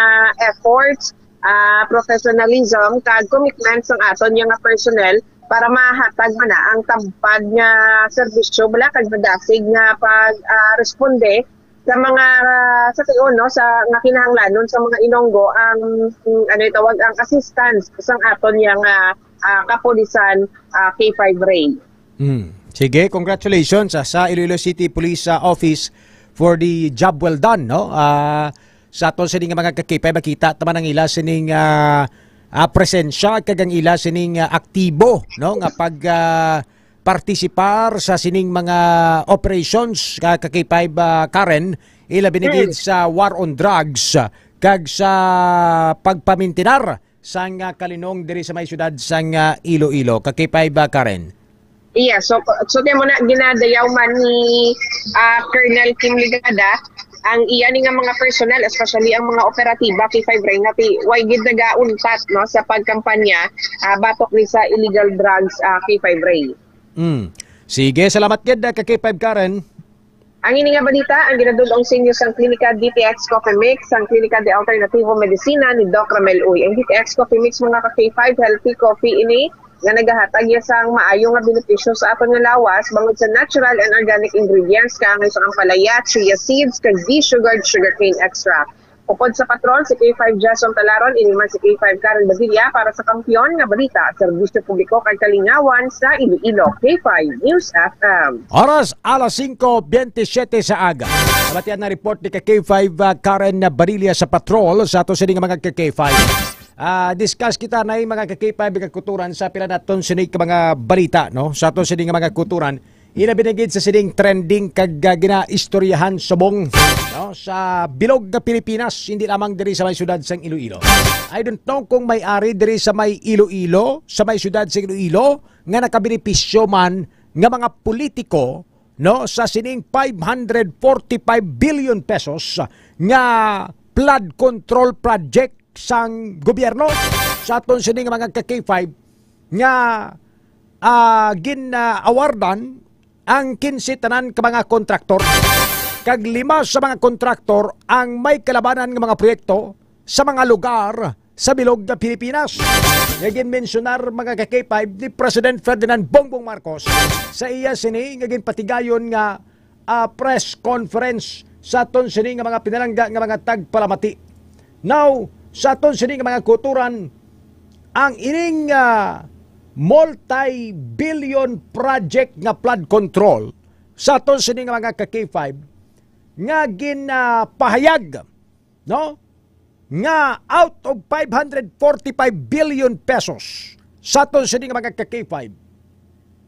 efforts, ah, professionalism kag commitment sang aton nga personnel para mahatag man na ang tampad nga serbisyo bala kag madasig nga pag, ah, responde sa mga, sa tion, no, sa nga kinahanglanon sa mga Ilonggo ang, mm, ano itawag, ang assistance sang aton nga, ah, kapulisan, ah, K five Ray. Hmm. Sige, congratulations, ah, sa Iloilo City Police, ah, Office for the job well done, no? Ah, sa aton sini nga mga ka-K five, makita ta man ang ila sining, ah, ah, presensya kag ang ila sining, ah, aktibo, no, nga pag, ah, partisipar sa sining mga operations ka, ka K five, ah, Karen, ilabi na gid Mm. sa war on drugs, ah, kag sa pagpamintinar sang, ah, kalinong diri sa may siyudad sang, ah, Iloilo. Ka K five, ah, Karen. Yes, so, so kaya mo na ginadayaw man ni, ah, Colonel Kim Ligada ang iya ni nga mga personnel, especially ang mga operatiba K five Ray nga ti-, way gid nagauntat, no, sa pagkampanya, ah, batok ni sa illegal drugs, ah, K five Ray. Mm. Sige, salamat gid, ah, ka K five Karen. Ang ini nga balita ang ginadul-ong sa inyo sang Klinika D T X Coffee Mix, sang Klinika de Alternativo Medicina ni Doc Ramel Uy. Ang D T X Coffee Mix, mga ka K five, healthy coffee ini nga nagahatag ya sang maayo nga benepisyo sa aton nga lawas bangod sa natural and organic ingredients, kaangay sang ampalaya, chia seeds, kag desugared sugarcane extract. Upod sa patrol, si K five Jason Talaron, ini man si K five Karen Badilla para sa Kampiyon nga Balita, Serbisyo Publiko kag Kalingawan sa Iloilo, K five News F M. Oras, alas singko bentisiete sa aga. Nabatian na report ni ka K five, ah, Karen Badilla sa patrol sa ato sini nga mga ka K five. Ah, discuss kita na yung mga ka K five nga kuturan sa pila naton sini ka mga balita, no? Sa ato sini nga mga kuturan, ilabi na gid sa sining trending kag, ah, ginaistoryahan subong, no, sa bilog nga Pilipinas, hindi lamang diri sa may siyudad sang Iloilo. I don't know kung may ari diri sa may Iloilo, sa may siyudad sa Iloilo, nga nakabenepisyo man nga mga politiko, no, sa sining five hundred forty-five billion pesos nga flood control project sang gobyerno sa aton sini nga mga ka K five nga, ah, gin, ah, awardan ang kinse tanan ka mga kontraktor. Kag lima sa mga kontraktor ang may kalabanan nga mga proyekto sa mga lugar sa bilog nga Pilipinas. Nga ginmensyonar, mga ka K five, ni President Ferdinand Bongbong Marcos sa iya sini nga ginpatigayon nga ah, press conference sa aton sini nga mga pinalangga nga mga tagpalamati. Now, sa aton sini nga mga kuturan, ang ining, ah, multi-billion project nga flood control sa aton sini nga mga ka K five nga ginapahayag, no, nga out of five hundred forty-five billion pesos sa aton sini nga mga ka K five,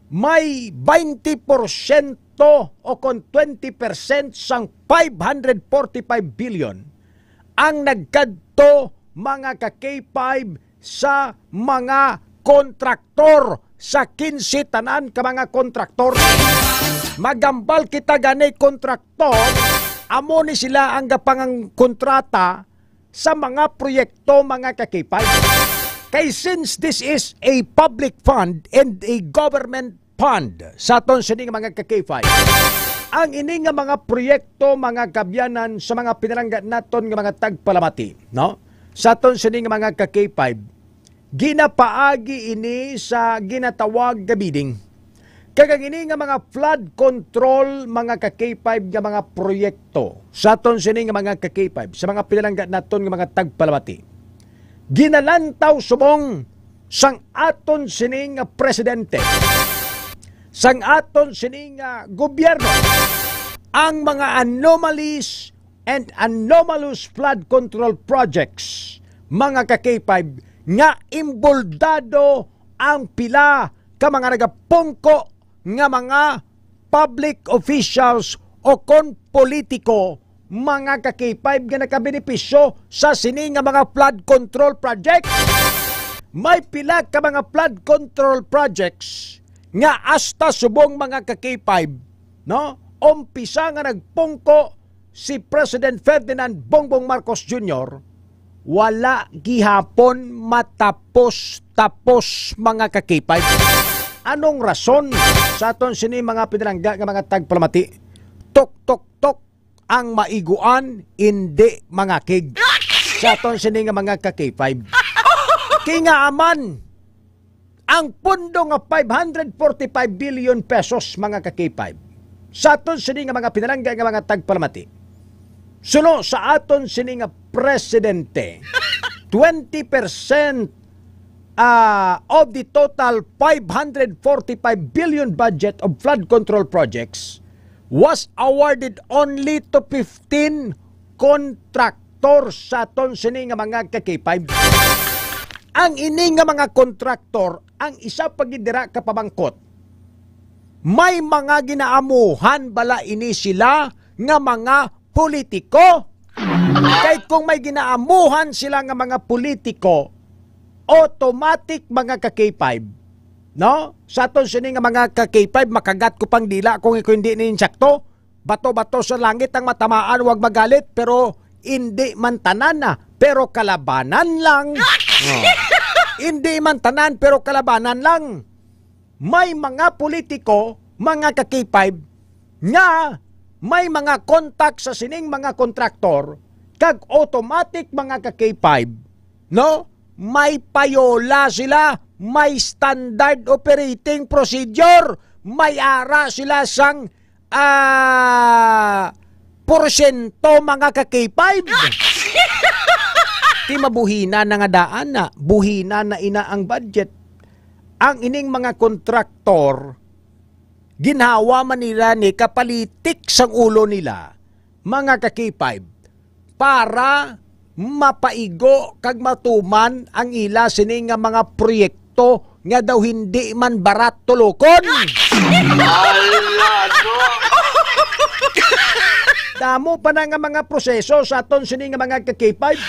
may twenty percent proyekto o kon twenty percent sang five hundred forty-five billion ang nagkadto, mga ka-K five, sa mga kontraktor, sa kinse tanan ka mga kontraktor. Magambal kita gani, kontraktor, amo ni sila ang gapangangkontrata sa mga proyekto, mga ka-K five. Kay since this is a public fund and a government fund sa aton sini nga mga ka-K five, ang ini nga mga proyekto, mga kabyanan, sa mga pinalangga naton nga mga tagpalamati, no? Sa aton sini nga mga ka-K five, ginapaagi ini sa ginatawag nga bidding. Kag ang ini nga mga flood control, mga ka-K five, nga mga proyekto sa aton sini nga mga ka-K five, sa mga pinalangga naton nga mga tagpalamati, ginalantaw subong sang aton sini nga presidente, sang aton sini nga gobyerno, ang mga anomalies and anomalous flood control projects, mga ka-K five, nga imboldado ang pila ka mga nagapungko nga mga public officials o kon politiko, mga ka-K five, nga nakabenepisyo sa sini nga mga flood control projects. May pila ka mga flood control projects nga hasta subong, mga ka-K five, no? Umpisa nga nagpungko si President Ferdinand Bongbong Marcos Junior, wala gihapon matapos-tapos, mga ka-K five. Anong rason sa aton sini mga pinalangga nga mga tagpalamati? Tok, tok, tok ang maiguan, indi mangakig. Sa aton sini nga mga ka-K five. Kay nga aman, ang pondo nga five hundred forty-five billion pesos, mga ka-K five, sa aton sini nga mga pinalangga nga mga tagpalamati, suno sa aton sini nga presidente, twenty percent, ah, of the total five hundred forty-five billion budget of flood control projects was awarded only to fifteen contractor sa aton sini nga mga ka-K five. Ang ini nga mga kontraktor, ang isa pa gid dira ka pamangkot, may mga ginaamuhan bala ini sila nga mga politiko? Kay kung may ginaamuhan sila nga mga politiko, automatic, mga ka-K five, no? Sa aton sini nga mga ka-K five, makagat ko pang dila kung iko hindi ni insakto. Bato-bato sa langit ang matamaan, wag magalit, pero hindi man tanan na, pero kalabanan lang. Oh. Hindi man tanan, pero kalabanan lang. May mga politiko, mga ka-K five, nga may mga kontak sa sining mga kontraktor, kag automatic, mga ka-K five, no? May payola sila, may standard operating procedure, may ara sila sang, ah, porsyento, mga ka-K five. Ti mabuhina na nga daan na, buhina na ina ang budget. Ang ining mga kontraktor, ginhawa man nila ni kapalitik sang ulo nila, mga ka-K five, para mapaigo kag matuman ang ila sini nga mga proyekto nga daw hindi man barat tulokon. Hala, no? Damo pa na nga mga proseso sa aton sini nga mga ka-K five.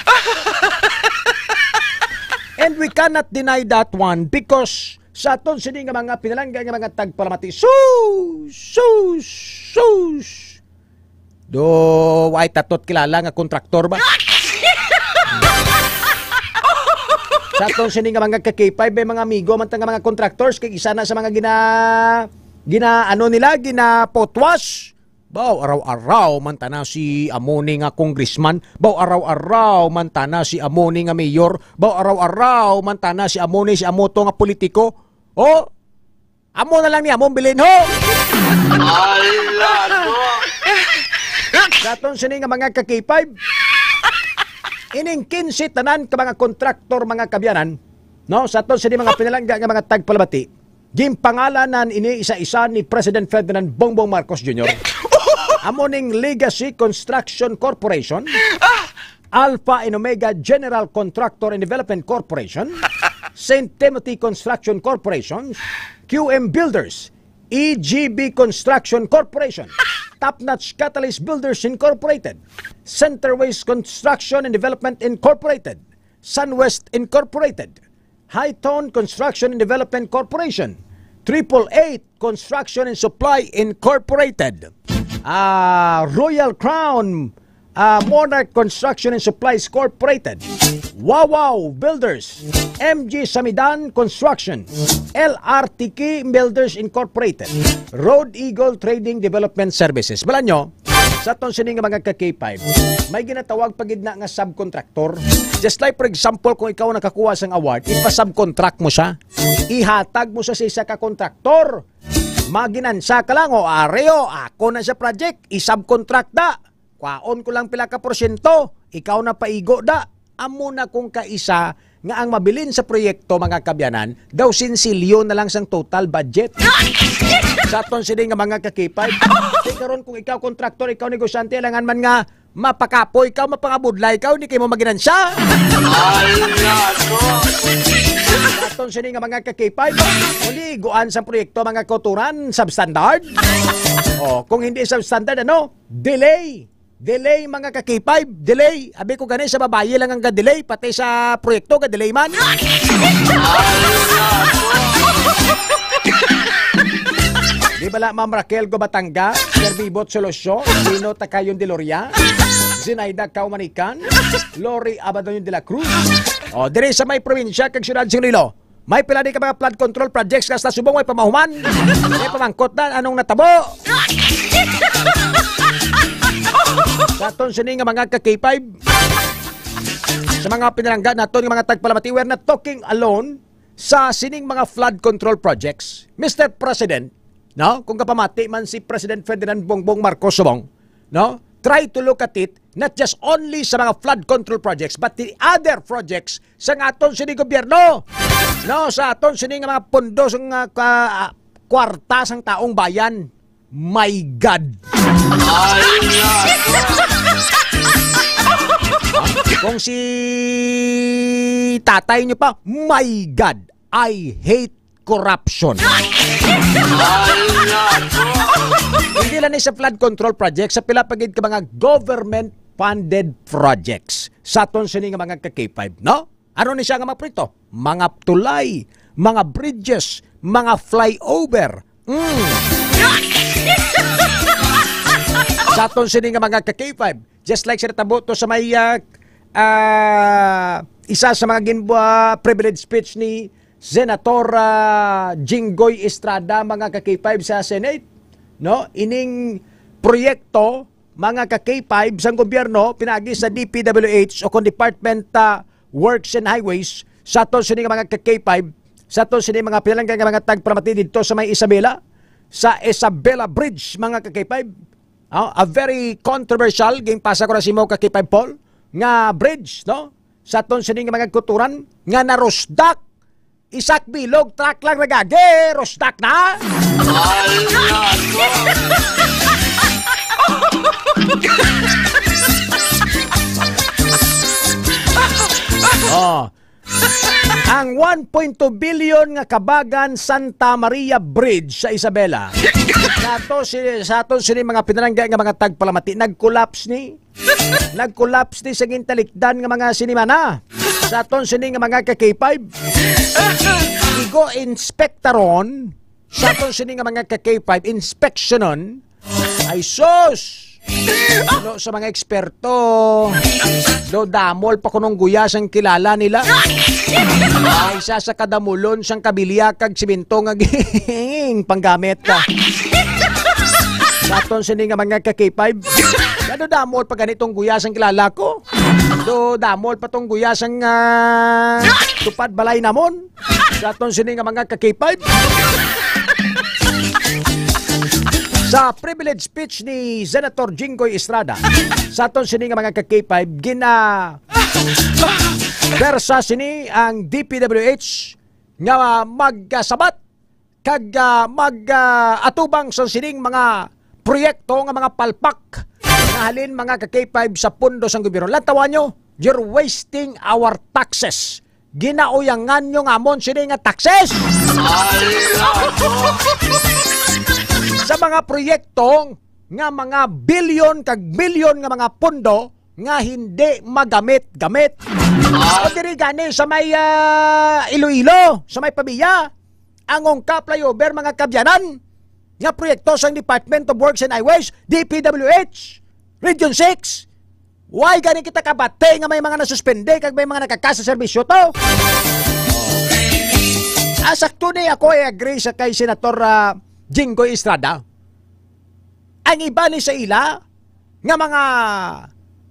And we cannot deny that one because sa aton sini nga mga pinalangga nga mga tagpalamati, sus, sus, sus. Do, way tatot kilala nga kontraktor ba? Sa aton sini nga mga ka-K five, may mga amigo man ta nga mga contractors, kay isa na sa mga gina-, gina-, ano nila, ginapotwas. Baw, araw-araw man ta na si amo ni nga congressman. Baw, araw-araw man ta na si amo ni nga mayor. Baw, araw-araw man ta na si amo ni, si amo to nga politiko. O, amo na lang ni among bilin, ho! Ala, no? Sa aton sini nga mga ka-K five, ining kinse tanan ka mga kontraktor, mga kabyanan, no? Sa aton sini mga pinalangga nga mga tagpalamati, ginpangalanan ini isa-isa ni President Ferdinand Bongbong Marcos Junior. Amo ning Legacy Construction Corporation, Alpha and Omega General Contractor and Development Corporation, Saint Timothy Construction Corporation, Q M Builders, E G B Construction Corporation, Top Notch Catalyst Builders Incorporated, Centerways Construction and Development Incorporated, Sunwest Incorporated, High Tone Construction and Development Corporation, Triple Eight Construction and Supply Incorporated, ah, Royal Crown, ah, Monarch Construction and Supplies Corporated, Wawaw Builders, M G Samidan Construction, L R T K Builders Incorporated, Road Eagle Trading Development Services. Balaan nyo, sa aton sini nga mga ka-K five, may ginatawag pa gid na nga subcontractor. Just like, for example, kung ikaw nakakuha sang award, ipa-subcontract mo siya. Ihatag mo siya sa isa ka kontraktor. Maginansa ka lang, "O, ari, o, ako na sa project, i-subcontract da. Kwaon ko lang pila ka porsyento, ikaw na paigo da." Amo na kung kaisa nga ang mabilin sa proyekto, mga kabyanan, daw sinsilyo na lang sang total budget. Sa aton sini nga mga ka-K five, di karon kung ikaw kontraktor, ikaw negosyante, alangan man nga mapakapoy ka, mapangabudlay ka, hindi kayo mo maginansya. Ay, nako. Sa aton sini nga mga ka-K five, kung di iguan sa proyekto, mga kauturan, substandard. O, kung hindi substandard, ano? Delay. Delay, mga ka-K five. Delay. Abi ko gani sa babayi lang ang ga-delay, pati sa proyekto ga-delay man. Di bala, Ma'am Raquel Gubatanga, Sir Bibot Solocio, Lino Tacayon de Loria, Zinaida Kaumanican, Lori Abadoño de la Cruz. O, diri sa may probinsya kag siyudad sa Iloilo, may pila di ka mga flood control projects nga sa subong may pamahuman. May pamangkot na anong natabo. Sa aton sini nga mga ka-K five, sa mga pinalangga naton nga mga tagpalamati, we're not talking alone sa sining mga flood control projects. Mister President, no? Kung kapamati man si President Ferdinand Bongbong Marcos Subong, no? Try to look at it not just only sa mga flood control projects, but the other projects sa aton sini gobyerno. No, sa aton sini nga mga pondo sa nga ka-, ah, kwarta sang taong bayan. My God. Ay, nako. Kung si tatay niyo pa, "My God, I hate corruption." Ay, nako. Hindi lang ni sa flood control project, sa pila pa gid ka mga government-funded projects sa aton sini nga mga ka-K five, no? Ano ni siya nga mga proyekto? Mga tulay, mga bridges, mga flyover. Mm. Sa aton sini nga mga ka-K five, just like sa natabo to sa may, ah, ah, isa sa mga ginbuha privilege speech ni Senator, ah, Jinggoy Estrada, mga ka-K five sa Senate, no? Ining proyekto, mga ka-K five sang gobyerno, pinaagi sa D P W H o kung Department, ah, Works and Highways, sa aton sini nga mga ka-K five, sa aton sini mga pinalangga nga mga tagpalamati didto sa may Isabela, sa Isabela Bridge, mga ka-K five. Ah, a very controversial, ginpasa ko na sa imo ka-K five Paul, nga bridge, no? Sa aton sini nga mga kuturan, nga narusdak. Isak bilog, truck lang nagagi, rustak na. Ay, nako. Oh. Ang one point two billion nga Kabagan Santa Maria Bridge sa Isabela. Sa ato si, sa aton sini mga pinalangga nga mga tagpalamati, nag-collapse ni. Nag-collapse ni sa gintalikdan nga mga sinimana. Sa aton sini nga mga ka-K five, igo inspektaron sa aton sini nga mga ka-K five, inspeksyonon. Ay sus! Ano sa mga eksperto? Do damol pa kunong guyas ang kilala nila. Ay sa sa kadamulon sang kabilya kag simento nga ging panggamit ka. Sa aton sini nga mga ka-K five, ano damol pa ganitong guyas ang kilala ko? Do damol pa tong guyas ang, ah, tupad balay namon. Sa aton sini nga mga ka-K five. Sa privilege speech ni Senator Jinggoy Estrada, sa aton sini nga mga ka-K five, gina-, versa sini ang D P W H nga magkasabat kag, ah, mag, ah, atubang sa sining mga proyekto nga mga palpak nga halin mga ka-K five sa pondo sang gobyerno. Lantawan nyo, you're wasting our taxes. Ginauyangan nyo nga amon sini nga taxes. Ay, nako. sa mga proyekto nga mga bilyon kag bilyon nga mga pondo nga hindi magamit-gamit. O diri gani sa may, ah, Iloilo, sa may Pavia, ang Ungka Flyover, mga kabyanan, nga proyekto sang Department of Works and Highways, D P W H, Region six. Why gani kita kabati nga may mga nasuspende kag may mga nakakasa serbisyo to? Ah, sakto ni ako, I agree sa kay Senator, ah, Jinggoy Estrada. Ang iba ni sa ila nga mga,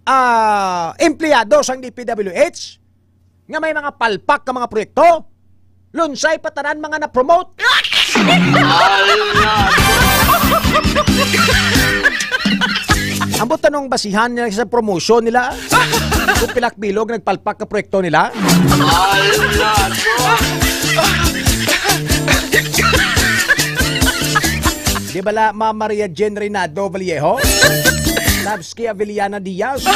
ah, empleyado sang D P W H nga may mga palpak nga mga proyekto, lunsay pa tanan mga na-promote. Ambot tanong basihan nila sa promotion nila. Kung pilak bilog nagpalpak ka proyekto nila. Di bala, Ma'am Maria Jane Reynado Vallejo? Lavsky Avellana Diaz?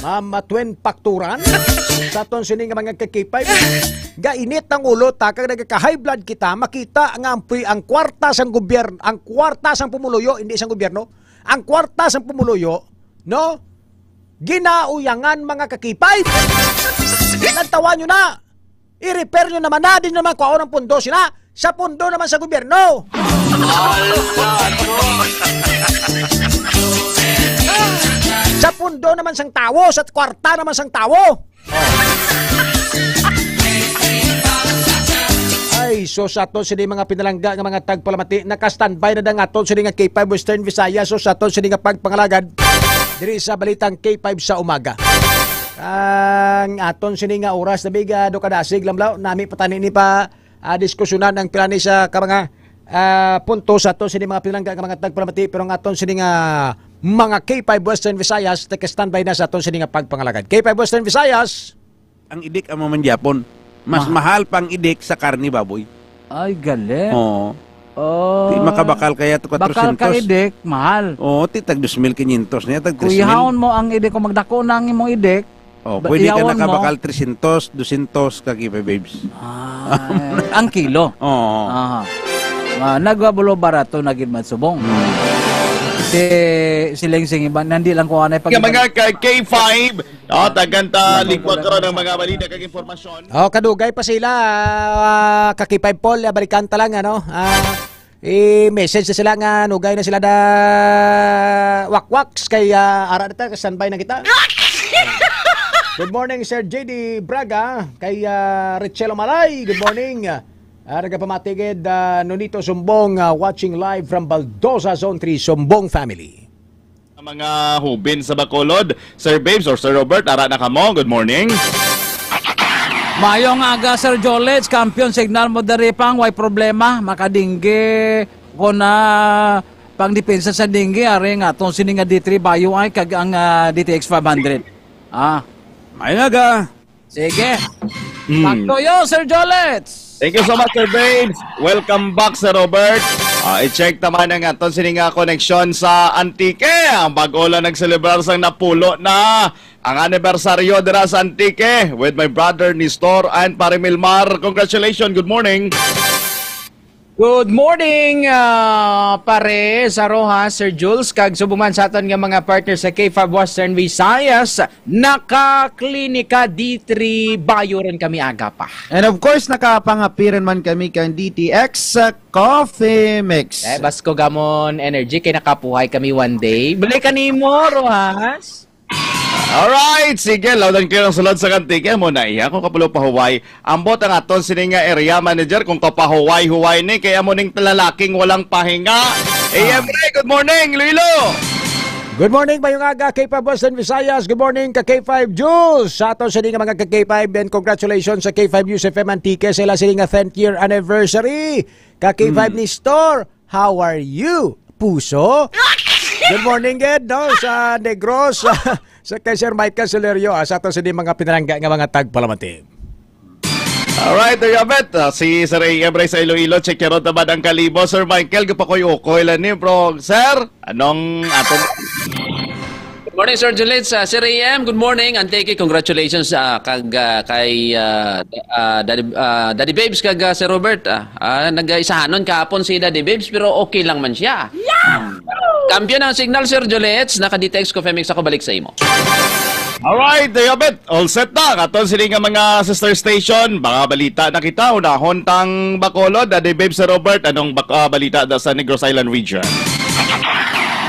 Ma'am, ah, Twin Pakturan? Sa aton sini nga mga ka-K five, gainit ang ulo ta kag nagka-high blood kita makita nga ang pri-, ang kwarta sang gobyerno, ang kwarta sang pumuluyo, hindi sang gobyerno, ang kwarta sang pumuluyo, no? Ginauyangan, mga ka-K five. Nagtawa nyo na. I-repair nyo naman na, di naman kwaon ang pundo sila. Sa pundo naman sa gobyerno. Sa pundo naman sang tawo, sa kwarta naman sang tawo. Ay, so sa aton sini mga pinalangga nga mga tagpalamati, naka-standby na dang aton sini nga K five Western Visayas. So sa aton sini nga pagpangalagad diri sa Balitang K five sa umaga. Ang aton sini nga oras na biga do kadasig lamlaw, nami patani ni pa, ah, diskusyonan ang pila ni sa ka mga, ah, punto sa aton sini mga pinalangga nga mga tagpalamati, pero ang aton sini nga mga K five Western Visayas, naka-standby na sa aton sini nga pagpangalagad. K five Western Visayas. Ang idik amo man gyapon. Mas Ma- mahal pa ang idik sa karne baboy. Ay, gali. Oo. Oh. Di makabakal kaya to Bakal ka katro syentos. Idik, mahal. Oo, ti tag dos mil kinyentos niya, tag tres mil. Kuyhaon mo ang idik, kung magdako na ang imong idik, Oh, ba-, pwede ka iyawon mo. Nakabakal tresyentos, dosyentos ka kipa, babes. Ah, ang kilo. Oo. Aha. Ah, nagwabulo barato na gid man subong. Hmm. Si, si Leng Sing Iban, nandi lang ko anay pag- Nga mga ka-, K five, oh, tagan ta, lingkod karon ang mga balita kag impormasyon. Oh, kadugay pa sila, ah, ka-K five Paul, ah, balikan ta lang, ano? Ah, i-message na sila nga nugay na sila da wakwaks kay, ah, ara na ta, standby na kita. Good morning, Sir J D Braga, kay, ah, Richelo Malay. Good morning. Ah, nagapamatigid, ah, Nonito Sumbong, ah, watching live from Baldosa, Zone three, Sumbong family. Ang mga hubin sa Bacolod, Sir Babes or Sir Robert, ara na kamo. Good morning. Maayong aga, Sir Jolets. Kampiyon signal mo diri pang way problema. Makadingge ko na pang depensa sa dingge. Ari nga atong sini nga D three Bayo ay kag ang, ah, D T X five hundred. Ah. Maayong aga. Sige. Mm. Back to you, Sir Jolets. Thank you so much, Sir Babes. Welcome back, Sir Robert. Ah, i-check naman ang aton sini nga koneksyon sa Antique. Ang bago lang nagselebrar sang napulo na ang anibersaryo dira sa Antique with my brother Nestor and Pare Milmar. Congratulations. Good morning. Good morning, ah, pare sa Rojas, Sir Jules, kag subong man sa aton nga mga partner sa K five Western Visayas. Naka-Klinika D three Bayo rin kami aga pa. And of course, nakapangapiran man kami kang D T X, uh, Coffee Mix. Eh, basko gamon energy kay nakapuhay kami one day. Balik ka nimo, Rojas. Alright, sige, loud and clear ang sulod sa Antique. Mo na iya, kung kapulo pa Hawaii. Ambot ang aton sini nga area manager kung kapahuway-huway ni, kaya mo ning lalaking walang pahinga. A M Ray, good morning, Iloilo! Good morning, mayong aga, K five Western Visayas. Good morning, ka K five Jules. Sa aton sini nga mga ka K five, and congratulations sa K five News F M Antique sa ila sini nga tenth year anniversary. Ka K five Mm. Nestor, how are you? Puso? Good morning, Ged, no? Sa Negros, sa, sa kay Sir Michael Solerio, ah, sa aton sini mga pinalangga nga mga tagpalamati. Alright, there you have it. Ah, si Sir A M Ray sa Iloilo, check yun naman ang kalibo. Sir Michael, gapakoy-ukoy lang ni, bro. Sir, anong atong Morning, Sir Juliet. Sa Sir A M, good morning. Antique, congratulations, ah, kag, ah, kay, ah, ah, Daddy, ah, Daddy Babes kag, ah, Sir Robert. Ah, ah, nag-isahanon kahapon si Daddy Babes, pero okay lang man siya. Kampiyon ang signal, Sir Juliet. Naka-D T X ko, Femix ako, balik sa imo. Alright, David, all set na. Katon sini nga mga sister station, mga balita na kita. Unahon tang Bacolod, Daddy Babes, Sir Robert, anong bak-, ah, balita da sa Negros Island region?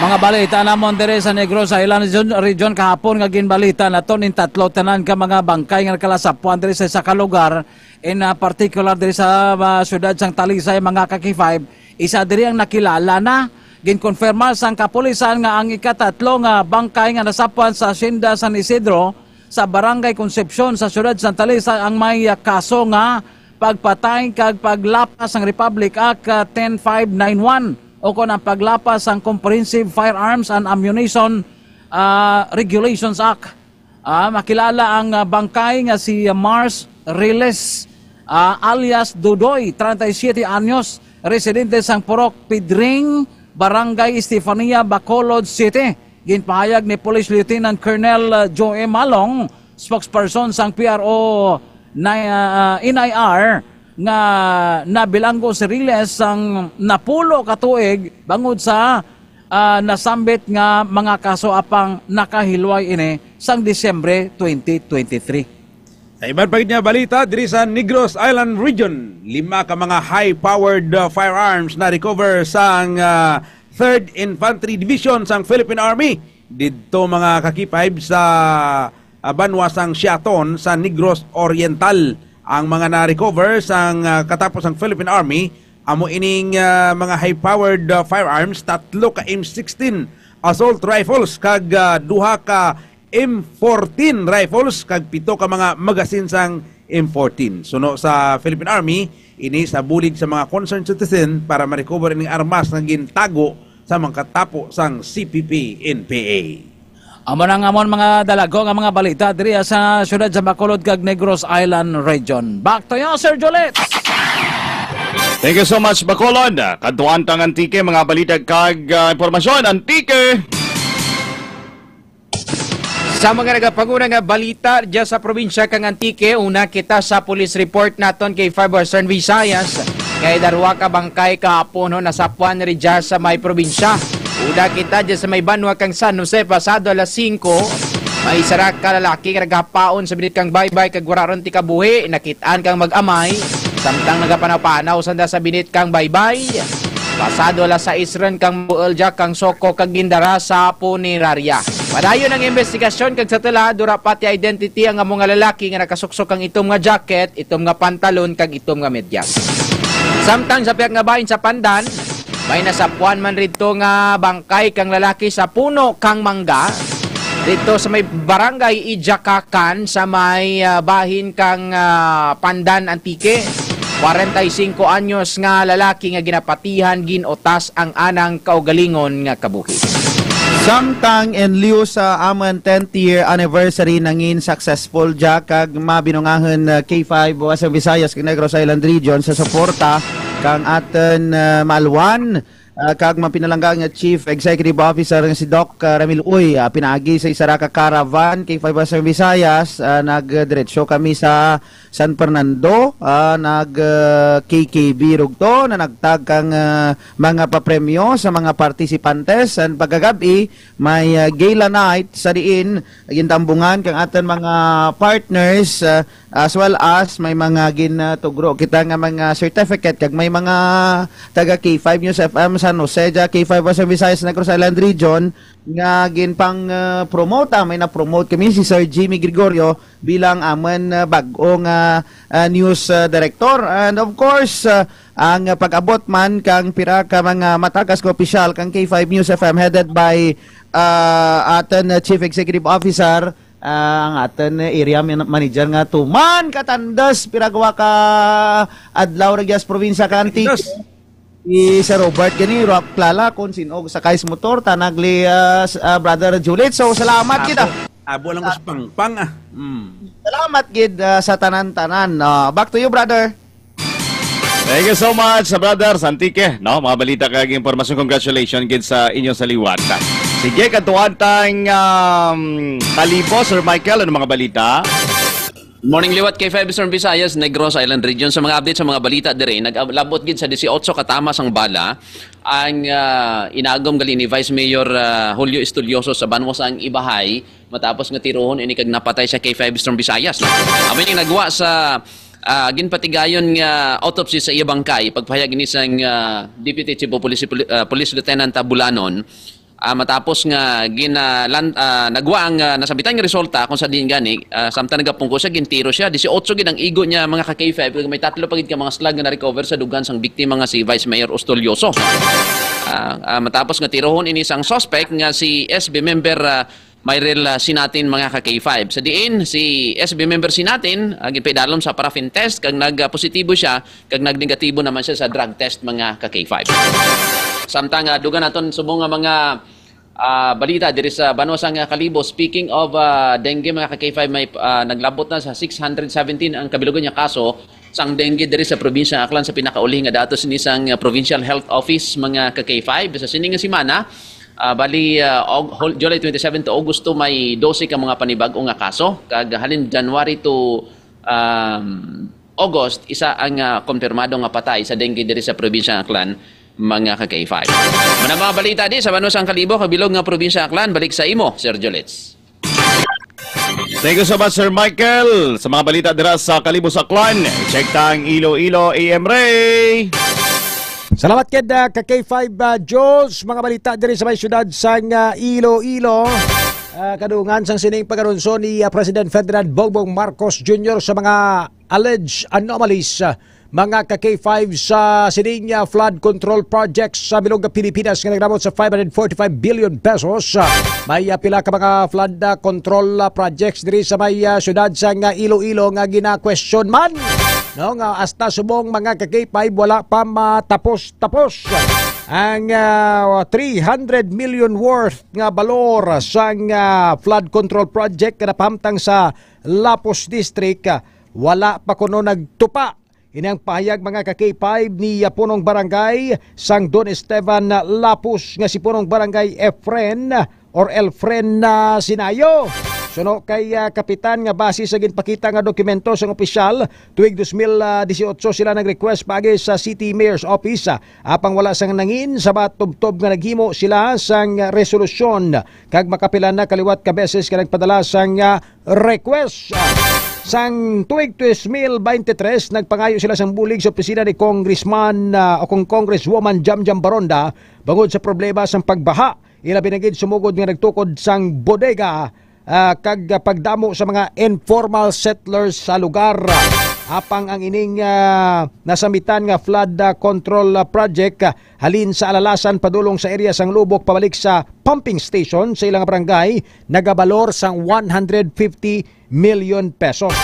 Mga balita namon diri sa Negros Island region, region kahapon nga ginbalita naton in tatlo tanan ka mga bangkay nga nakalasapwan diri sa isa ka lugar, in, ah, particular diri sa, ah, siyudad sang Talisay, mga ka-K five. Isa diri ang nakilala na. Ginkonfirma sang kapulisan nga ang ikatatlo nga bangkay nga nasapwan sa Hacienda San Isidro sa Barangay Concepcion sa siyudad sang Talisay ang may, ah, kaso nga pagpatay kag paglapas sang Republic Act, ah, ten five nine one, o kon ang paglapas sang Comprehensive Firearms and Ammunition, ah, Regulations Act. Ah, makilala ang, ah, bangkay nga si Mars Riles, ah, alias Dudoy, treinta y siete anyos, residente sang Purok Pidring, Barangay Estefania, Bacolod City. Ginpahayag ni Police Lieutenant Colonel, ah, Joe Malong, spokesperson sang P R O na, ah, N I R, nga nabilanggo si Riles sang napulo ka tuig bangod sa, ah, nasambit nga mga kaso apang nakahilway ini sang Disyembre twenty twenty-three. Sa iban pa gid nga balita, diri sa Negros Island Region, lima ka mga high-powered, uh, firearms na recover sang, uh, Third Infantry Division sang Philippine Army didto, mga ka-K five, sa, uh, banwa sang Siaton sa Negros Oriental. Ang mga na-recover sang, uh, katapos sang Philippine Army amo ining, uh, mga high-powered, uh, firearms, tatlo ka M sixteen assault rifles kag, uh, duha ka M fourteen rifles kag pito ka mga magasin sang M fourteen. Suno sa Philippine Army, ini sa bulig sa mga concerned citizen para ma-recover ining armas nga gintago sa mga katapo sang C P P N P A. Amo na ang amon mga dalago nga mga balita diri sa siyudad sa Bacolod kag Negros Island Region. Back to you, Sir Juliet. Thank you so much, Bacolod. Kadtuan tang Antique, mga balita kag, ah, impormasyon. Antique! Sa mga nagapanguna nga balita dyan sa probinsya kang Antique, una kita sa police report naton kay Five Western Visayas. Kay darwa ka bangkay kahapon ho nasapuan ri dyan sa may probinsya. Una kita dyan sa may banwa kang San Jose pasado alas singko. May isa ra ka lalaki nga nagapaon sa binit kang baybay kag wala ron tikabuhi. Nakit-an kang mag-amay samtang nagapanapanaw sanda sa binit kang baybay. Pasado alas sais ron kang buol dya kang soko kag gindara sa punerarya. Padayon ang investigasyon kag sa tula, dura pati identity ang amo nga lalaki nga nakasuksok kang itom nga jacket, itom nga pantalon kag itom nga medyas. Samtang sa pihak nga bahin sa Pandan, may nasapuan man rito nga bangkay kang lalaki sa puno kang mangga dito sa may barangay Idiacacan sa may, ah, bahin kang, ah, Pandan, Antique. Kwarenta y singko anyos nga lalaki nga ginapatihan, gin-utas ang anang kaugalingon nga kabuhi. Samtang in lieu sa amon tenth year anniversary nangin successful ja kag mabinungahon, uh, K five Western Visayas kag Negros Island Region sa suporta kang aton, uh, malwan, uh, kag mapinalangga nga Chief Executive Officer nga si Doc, uh, Ramil Uy, uh, pinaagi sa isa ra ka caravan K five Western Visayas, uh, nagdiretso kami sa San Fernando, ah, nag, ah, K K B rugto na nagtag kang, ah, mga papremyo sa mga partisipantes. San pagkagab-i, may, ah, gala night sa diin gintambungan kang aton mga partners, ah, as well as may mga gintugro kita nga mga certificate kag may mga taga K five News F M San Jose, ja K five Western Visayas, Negros Island Region, nga ginpang, ah, promota. May na-promote kami si Sir Jimmy Gregorio bilang amon, ah, bag-o nga, ah, news, ah, director. And of course, ah, ang pag-abot man kang pira ka mga matakas nga opisyal kang K five News F M headed by, ah, aton, ah, Chief Executive Officer, ah, ang aton, ah, area man-, manager nga tuman katandas pira gwa ka adlaw ra gyas probinsya ka Antique. Katandas. Si Sir Robert gani, Rock Plala, kung sino sakay sa motor, tanag li, ah, s-, ah, Brother Juliet. So, salamat kita. Abo lang ko sa pangpang, ah. Mm. Salamat gid, ah, sa tanan-tanan. Ah, back to you, brother. Thank you so much, sa brother, sa Antique, no? Mga balita kag impormasyon. Congratulations gid sa inyo sa liwat. Sige, kadtuan tang, um, Kalibo, Sir Michael, ano mga balita? Morning liwat, K five Eastern Visayas, Negros Island Region. Sa mga update sa mga balita dire, naglabot gid sa dieciocho ka tama sang bala ang, ah, inagom gali ni Vice Mayor, ah, Julio Estudioso sa banwa sang Ibahay, matapos nga tirohon ini kag napatay sa K five Eastern Visayas. Amo ning nagwa sa, ah, ginpatigayon nga autopsy sa iya bangkay, pagpahayag ini sang, ah, Deputy Chief of Police, Poli-, ah, Police Lieutenant Bulanon. Ah, matapos nga ginalan-, ah, nagwa ang, ah, nasambitan nga resulta, kung sa diin gani, ah, samtang nagapungko siya, gintiro siya. Dieciocho gid ang igo niya, mga ka-K five, kag may tatlo pa gid ka mga slag nga na-recover sa dugan sang biktima nga si Vice Mayor Ostolioso. Ah, ah, matapos nga tirohon ini sang suspect nga si S B member, ah, Myril, ah, Sinatin, mga ka-K five. Sa diin, si S B member Sinatin, ah, ginpaidalom sa paraffin test, kag nag-, ah, positibo siya, kag nagnegatibo naman siya sa drug test, mga ka-K five. Samtang, ah, dugang naton subong nga mga, ah, balita diri sa banwa sang, ah, Kalibo. Speaking of, ah, dengue, mga ka-K five, may, ah, naglabot na sa six hundred seventeen ang kabilugan nga kaso sang dengue diri sa probinsya ng Aklan sa pinakauli nga datos ni sang, ah, Provincial Health Office, mga ka-K five. Sa sini nga semana, ah, bali, ah, Aug-, Hol-, July twenty-seven to Agosto, may dose ka mga panibag-o nga kaso. Kag halin January to, um, August, isa ang, ah, kompirmado nga patay sa dengue diri sa probinsya ng Aklan, mga ka-K five. Mga, mga balita di sa banwa sang Kalibo, kabilog nga probinsya ng Aklan, balik sa imo, Sir Jolets. Thank you so much, Sir Michael. Sa mga balita dira sa Kalibo, sa Aklan, check ta ang Iloilo, A M Ray. Salamat ked, ah, ka K five, ah, Jules. Mga balita diri sa may siyudad sang, ah, Iloilo. Ah, kadungan sang sining pagkanunso ni, ah, President Ferdinand Bongbong Marcos Junior sa mga alleged anomalies, ah, mga ka K five, sa sining, ah, flood control projects sa bilog nga Pilipinas nga nagdamot sa five hundred forty-five billion pesos. Ah, may, ah, pila ka mga flood, ah, control, ah, projects diri sa may, ah, siyudad sang, ah, Iloilo nga gina-question man, no, nga hasta subong, mga ka K five, wala pa matapos-tapos ang, ah, three hundred million worth nga balor sang, ah, flood control project nga napahamtang sa Lapus District. Ah, wala pa kuno nagtupa. Ini ang pahayag, mga ka K five, ni, ah, Punong Barangay sang Don Esteban Lapus nga si Punong Barangay Efren or Elfren, ah, Sinayo. Suno kay, ah, Kapitan, nga base sa ginpakita nga dokumento sang opisyal, tuig dos mil dieciocho sila nag-request paagi sa City Mayor's Office, ah, apang wala sang nangin sa matubtob nga naghimo sila sang resolusyon, kag makapila na kaliwat ka beses nga nagpadala sang, ah, request. Sang tuig dos mil beintitres, nagpangayo sila sang bulig sa opisina ni Congressman, ah, o kung Congresswoman Jamjam Baronda bangod sa problema sang pagbaha, ilabi na gid sumugod nga nagtukod sang bodega, ah, kag pagdamo sa mga informal settlers sa lugar. Apang ang ining, ah, nasambitan nga flood, ah, control, ah, project, ah, halin sa Alalasan padulong sa area sang Lubok pabalik sa pumping station sa ilang barangay, nagabalor sang one hundred fifty million pesos.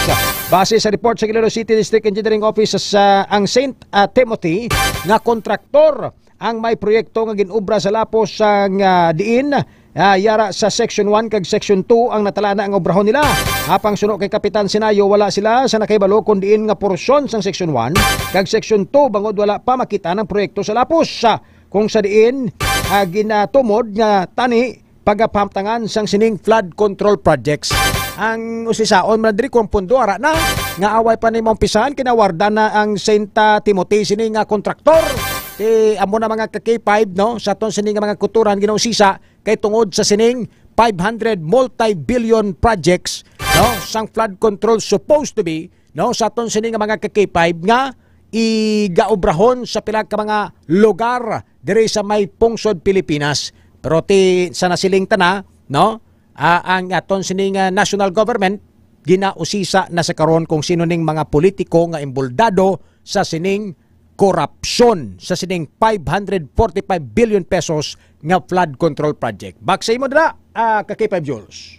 Base sa report sa Iloilo City District Engineering Office, sa ang Saint, ah, Timothy nga kontraktor ang may proyekto nga gin-obra sa Lapos, sang, ah, diin, ah, yara sa Section one kag Section two ang natalana nga obrahon nila. Apang suno kay Kapitan Sinayo, wala sila sa nakahibalo kon diin nga porsyon sang Section one kag Section two bangod wala pa makita ang proyekto sa Lapos. Ah, kung sa diin, ah, ginatumod nga tani pagapahamtangan sang sining flood control projects. Ang usisaon man diri kung pondo ara na, nga away pa ni maumpisahan, kinawarda na ang Saint, ah, Timothy sini nga kontraktor. Ti amo na, mga ka K five, no, sa aton sini nga mga kuturan ginausisa kay tungod sa sining five hundred multi-billion projects, no, sang flood control supposed to be, no, sa aton sini nga mga ka K five nga igaobrahon sa pila ka mga lugar diri sa may pungsod Pilipinas. Pero ti sa nasiling ta na, no, ah, ang aton sini nga national government ginausisa na sa karon kung sino ning mga politiko nga imbuldado sa sining korupsyon sa sining five hundred forty-five billion pesos nga flood control project. Back sa imo dira, ah, ka K five Jules.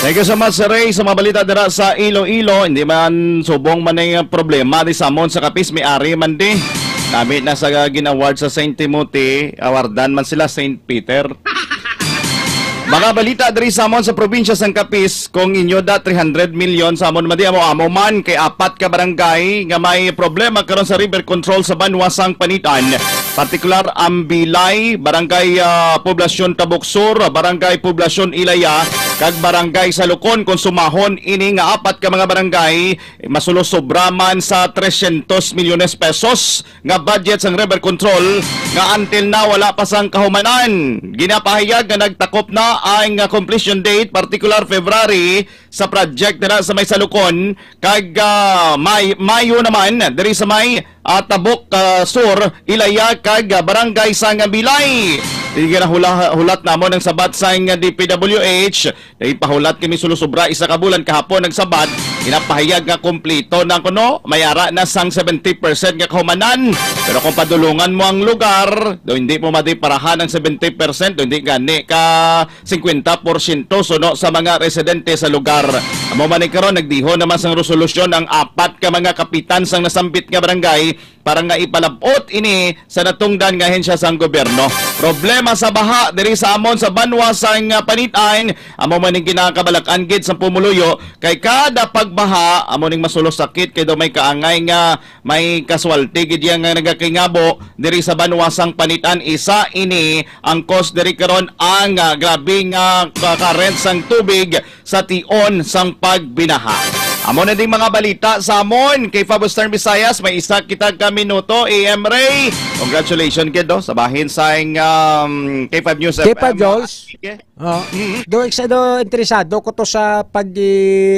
Thank you so much, Sir Ray, sa mga balita dira sa Iloilo. Hindi man subong man ang problema di sa amon sa Capiz, may ari man di. Kami na sa gin-award sa Saint Timothy, awardan man sila Saint Peter. Mga balita diri sa amon sa probinsya sang Capiz, kung inyo da three hundred million sa amon, madi amo-amo man kay apat ka barangay nga may problema karon sa river control sa banwa sang Panitan. Partikular, Ambilay, Barangay, ah, Poblasyon Tabuk Sur, Barangay Poblasyon Ilaya, kag Barangay Salukon. Kung sumahon ini nga apat ka mga barangay, masulo sobra man sa trescientos milyones pesos nga budget sang river control nga until now wala pa sang kahumanan. Ginapahayag nga nagtakop na ang, ah, completion date, partikular February, sa project dira sa may Salukon, kag, ah, May-, Mayo naman diri sa may, ah, Tabok, ah, Sur, Ilaya, kag, ah, Barangay Sangabilay. Ginahula-, hulat namon ang sabat sang D P W H. Nagpahulat kami sulo sobra isa ka bulan kahapon nagsabat, ginapahayag nga kompleto na kuno, may ara na sang seventy percent nga kahumanan. Pero kung padulungan mo ang lugar, do hindi mo madiparahan ang seventy percent, do hindi gani ka singkwenta porsyento suno sa mga residente sa lugar. Amo man ni karon, nagdihon naman sang resolusyon ang apat ka mga kapitan sang nasambit nga barangay para nga ipalab-ot ini sa natungdan nga ahensya sang gobyerno. Problema sa baha diri sa amon sa banwa sang, ah, Panitan, amo man ning ginakabalak-an gid sang pumuluyo, kay kada pagbaha amo ning masulo sakit kay daw may kaangay nga may kaswalti gid iya nga nagakingabo diri sa banwa sang Panitan. Isa ini ang cause diri karon ang, ah, grabe nga ka-, current sang tubig sa tion sang pagbinaha. Amo na ding mga balita sa amon kay Fab Western Visayas. May isa kita ka minuto, A M Ray. Congratulations gid, no, sa bahin sa, um, K five News K five F M. Jols. Sige. Oh. Mm-hmm. Do, ex-, do, interesado ko to sa pag,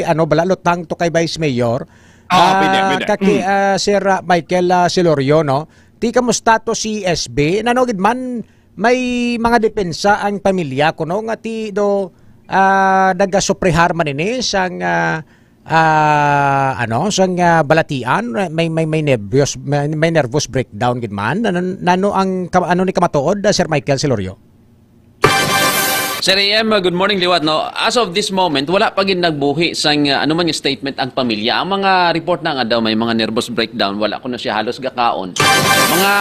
ano, balalot lang to kay Vice Mayor. Ah, pwede, Ah, pwede. kaki-, Mm. ah, Sir, ah, Michael, ah, Silorio, no? Ti, kamusta to si S B? Nano gid man, may mga depensa ang pamilya kuno nga ti do, ah, nagasuprehar man ini sang, ah, ah, ano, sang, ah, balatian, may, may, may nervyos, may, may nervous breakdown gid man. Ano, nano ang ka-, ano ni kamatuod, ah, Sir Michael Silorio? Sir A M, uh, good morning liwat, no. As of this moment, wala pa gid nagbuhi sang, uh, ano man nga statement ang pamilya. Ang mga report na nga daw may mga nervous breakdown, wala ko na siya halos gakaon. Mga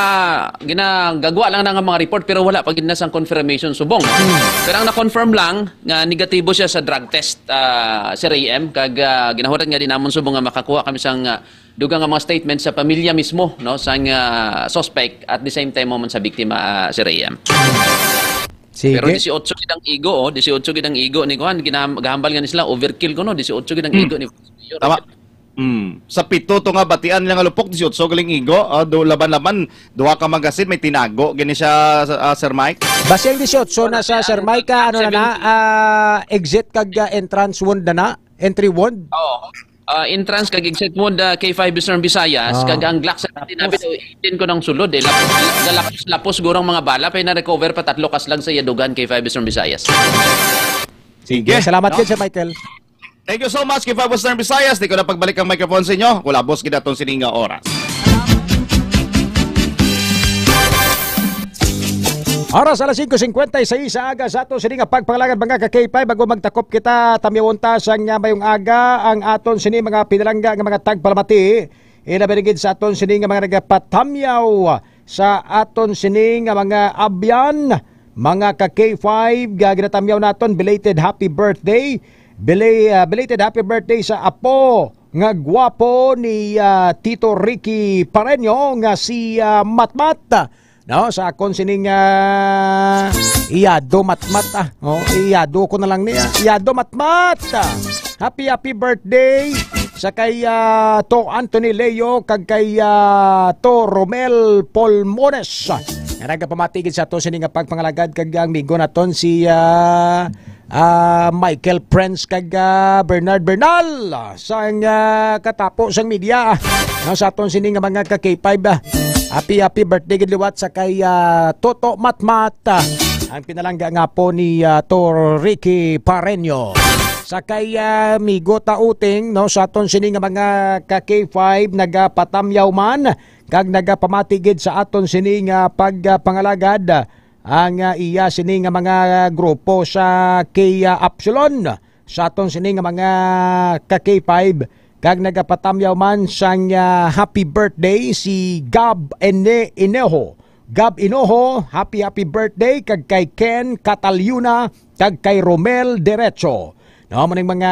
ginagagwa lang na nga mga report pero wala pa gid na sang confirmation subong, no? Hmm. Pero ang na-confirm lang nga negatibo siya sa drug test, ah, Sir A M, kag, ah, ginahulat nga din namon subong nga makakuha kami sang, ah, dugang nga mga statement sa pamilya mismo, no, sang, ah, suspect at the same time mo man sa biktima, ah, Sir A M. Sige. Pero dieciocho gid ang igo, oh. Dieciocho gid ang igo ni kuan. Ginaham-, gahambal nga ni sila, overkill ko, no? Dieciocho gid ang Hmm. igo ni Mayor. Tama. Hmm. Sa pito to nga batian lang nga lupok, dieciocho galing igo. Ah, do, laban-laban, duha ka magasin, may tinago. Gini siya, ah, Sir Mike. Basi ang dieciocho na sa Sir Mike, ah, ano na na, Seventeen. Ah, exit kag, ah, entrance wound na na? Entry wound? Oo. Ah, entrance kag exit wound, ah, K five Eastern Visayas, Ah. kag ang Glock seventeen, abi Tapos daw, eighteen ko nang sulod, eh. Lapos, lapos-lapos gurang mga bala, pa na-recover pa tatlo ka slag sa yadugan, K five Eastern Visayas. Sige. Sige, salamat No? gid, Sir Michael. Thank you so much, K five Western Visayas. Di ko na pagbalik ang microphone sa inyo. Kulabos gid aton sining nga oras. Oras alas singko singkwenta y seis sa aga sa ato sini nga pagpangalagad, mga ka K five, bago magtakop kita, tamyawon ta sang, ah, mayong aga ang aton sini mga pinalangga nga mga tagpalamati. Ilabi na gid sa aton sini nga mga nagapatamyaw sa aton sini nga mga abyan, mga ka K five, nga ginatamyaw naton, belated happy birthday. Bela-, ah, belated happy birthday sa apo nga gwapo ni, ah, Tito Ricky Pareño nga si, ah, Matmat. No, sa akon sining, ah, iyado Matmat, ah. Oh, iyado ko na lang niya. Iyado Matmat. Ah. Happy, happy birthday sa kay, ah, To Anthony Leo kag kay, ah, To Romel Polmones. Nga nagapamati gid sa to sini nga pagpangalagad kag ang migo naton si, ah, ah, Michael Prince kag, ah, Bernard Bernal, ah, sang, ah, katapo sang media, ah, sa aton sini nga mga ka K five, ah. Happy, happy birthday gid liwat sa kay, ah, Toto Matmat, ah, ang pinalangga nga po ni, ah, Tor Ricky Pareño. Sa kay, ah, Migo Tauting, no, sa aton sini nga mga ka K five, nagapatamyaw man kag nagapamati gid sa aton sini nga pagpangalagad ang, ah, iya sini nga mga grupo sa kay, ah, Absalon, sa aton sini nga mga ka K five, kag nagapatamyaw man sang, ah, happy birthday si Gab Ene-, Ineho Gab Inoho, happy, happy birthday, kag kay Ken Catalyuna, kag kay Romel Derecho. No, mo ning mga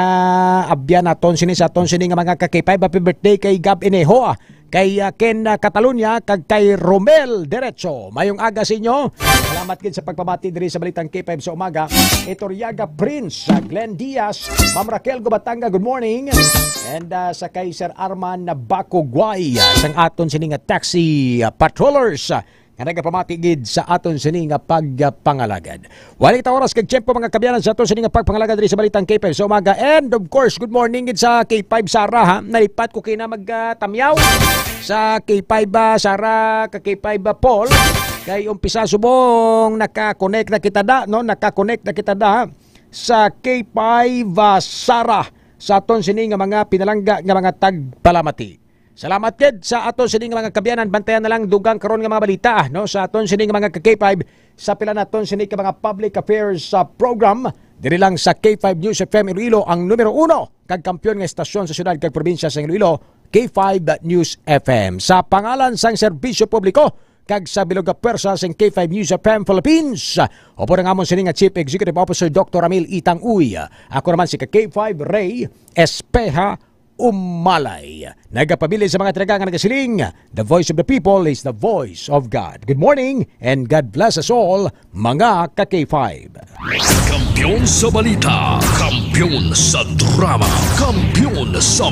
abyan naton sini sa aton sini nga mga ka-K five. Happy birthday kay Gab Ineho, ah, kay, ah, Ken, ah, Catalunya, kag kay Romel Derecho. Mayong aga sa inyo. Salamat gid sa pagpamati diri sa Balitang K five sa umaga. Itoriaga Prince, ah, Glenn Diaz, Ma'am Raquel Gubatanga, good morning. And, ah, sa kay Sir Arman Bacugway, ah, sang aton sini nga taxi, ah, patrollers, ah, nga nagapamati gid sa aton sini nga pagpangalagad. Wala kita oras kag tiyempo, mga kabyanan, sa aton sini nga pagpangalagad diri sa Balitang K five sa umaga. And of course, good morning gid sa K five Sara, ha. Nalipat ko kina magtamyaw sa K five, ah, Sara, ka K five, ah, Paul. Kay umpisa subong naka-connect na kita da, no? Naka-connect na kita da sa K five, ah, Sara, sa aton sini nga mga pinalangga nga mga tagpalamati. Salamat gid sa ato sini nga mga kabyanan. Bantayan na lang dugang karon nga mga balita, ah, no, sa aton sini nga mga ka-K five, sa pila naton sini ka mga public affairs, ah, program. Diri lang sa K five News F M Iloilo, ang numero uno kag kampiyon nga estasyon sa syudad kag probinsya sa Iloilo, K five News F M. Sa pangalan sang serbisyo publiko kag sa bilog nga pwersa sang K five News F M Philippines, upod ang amon sini nga Chief Executive Officer, Doctor Ramil Itang Uy. Ako naman si ka K five Ray Espeha Umalay. Nagapabilin sa mga talaga nga nagasiling, "The voice of the people is the voice of God." Good morning and God bless us all, mga ka K five. Kampiyon sa balita, kampiyon sa drama, kampiyon sa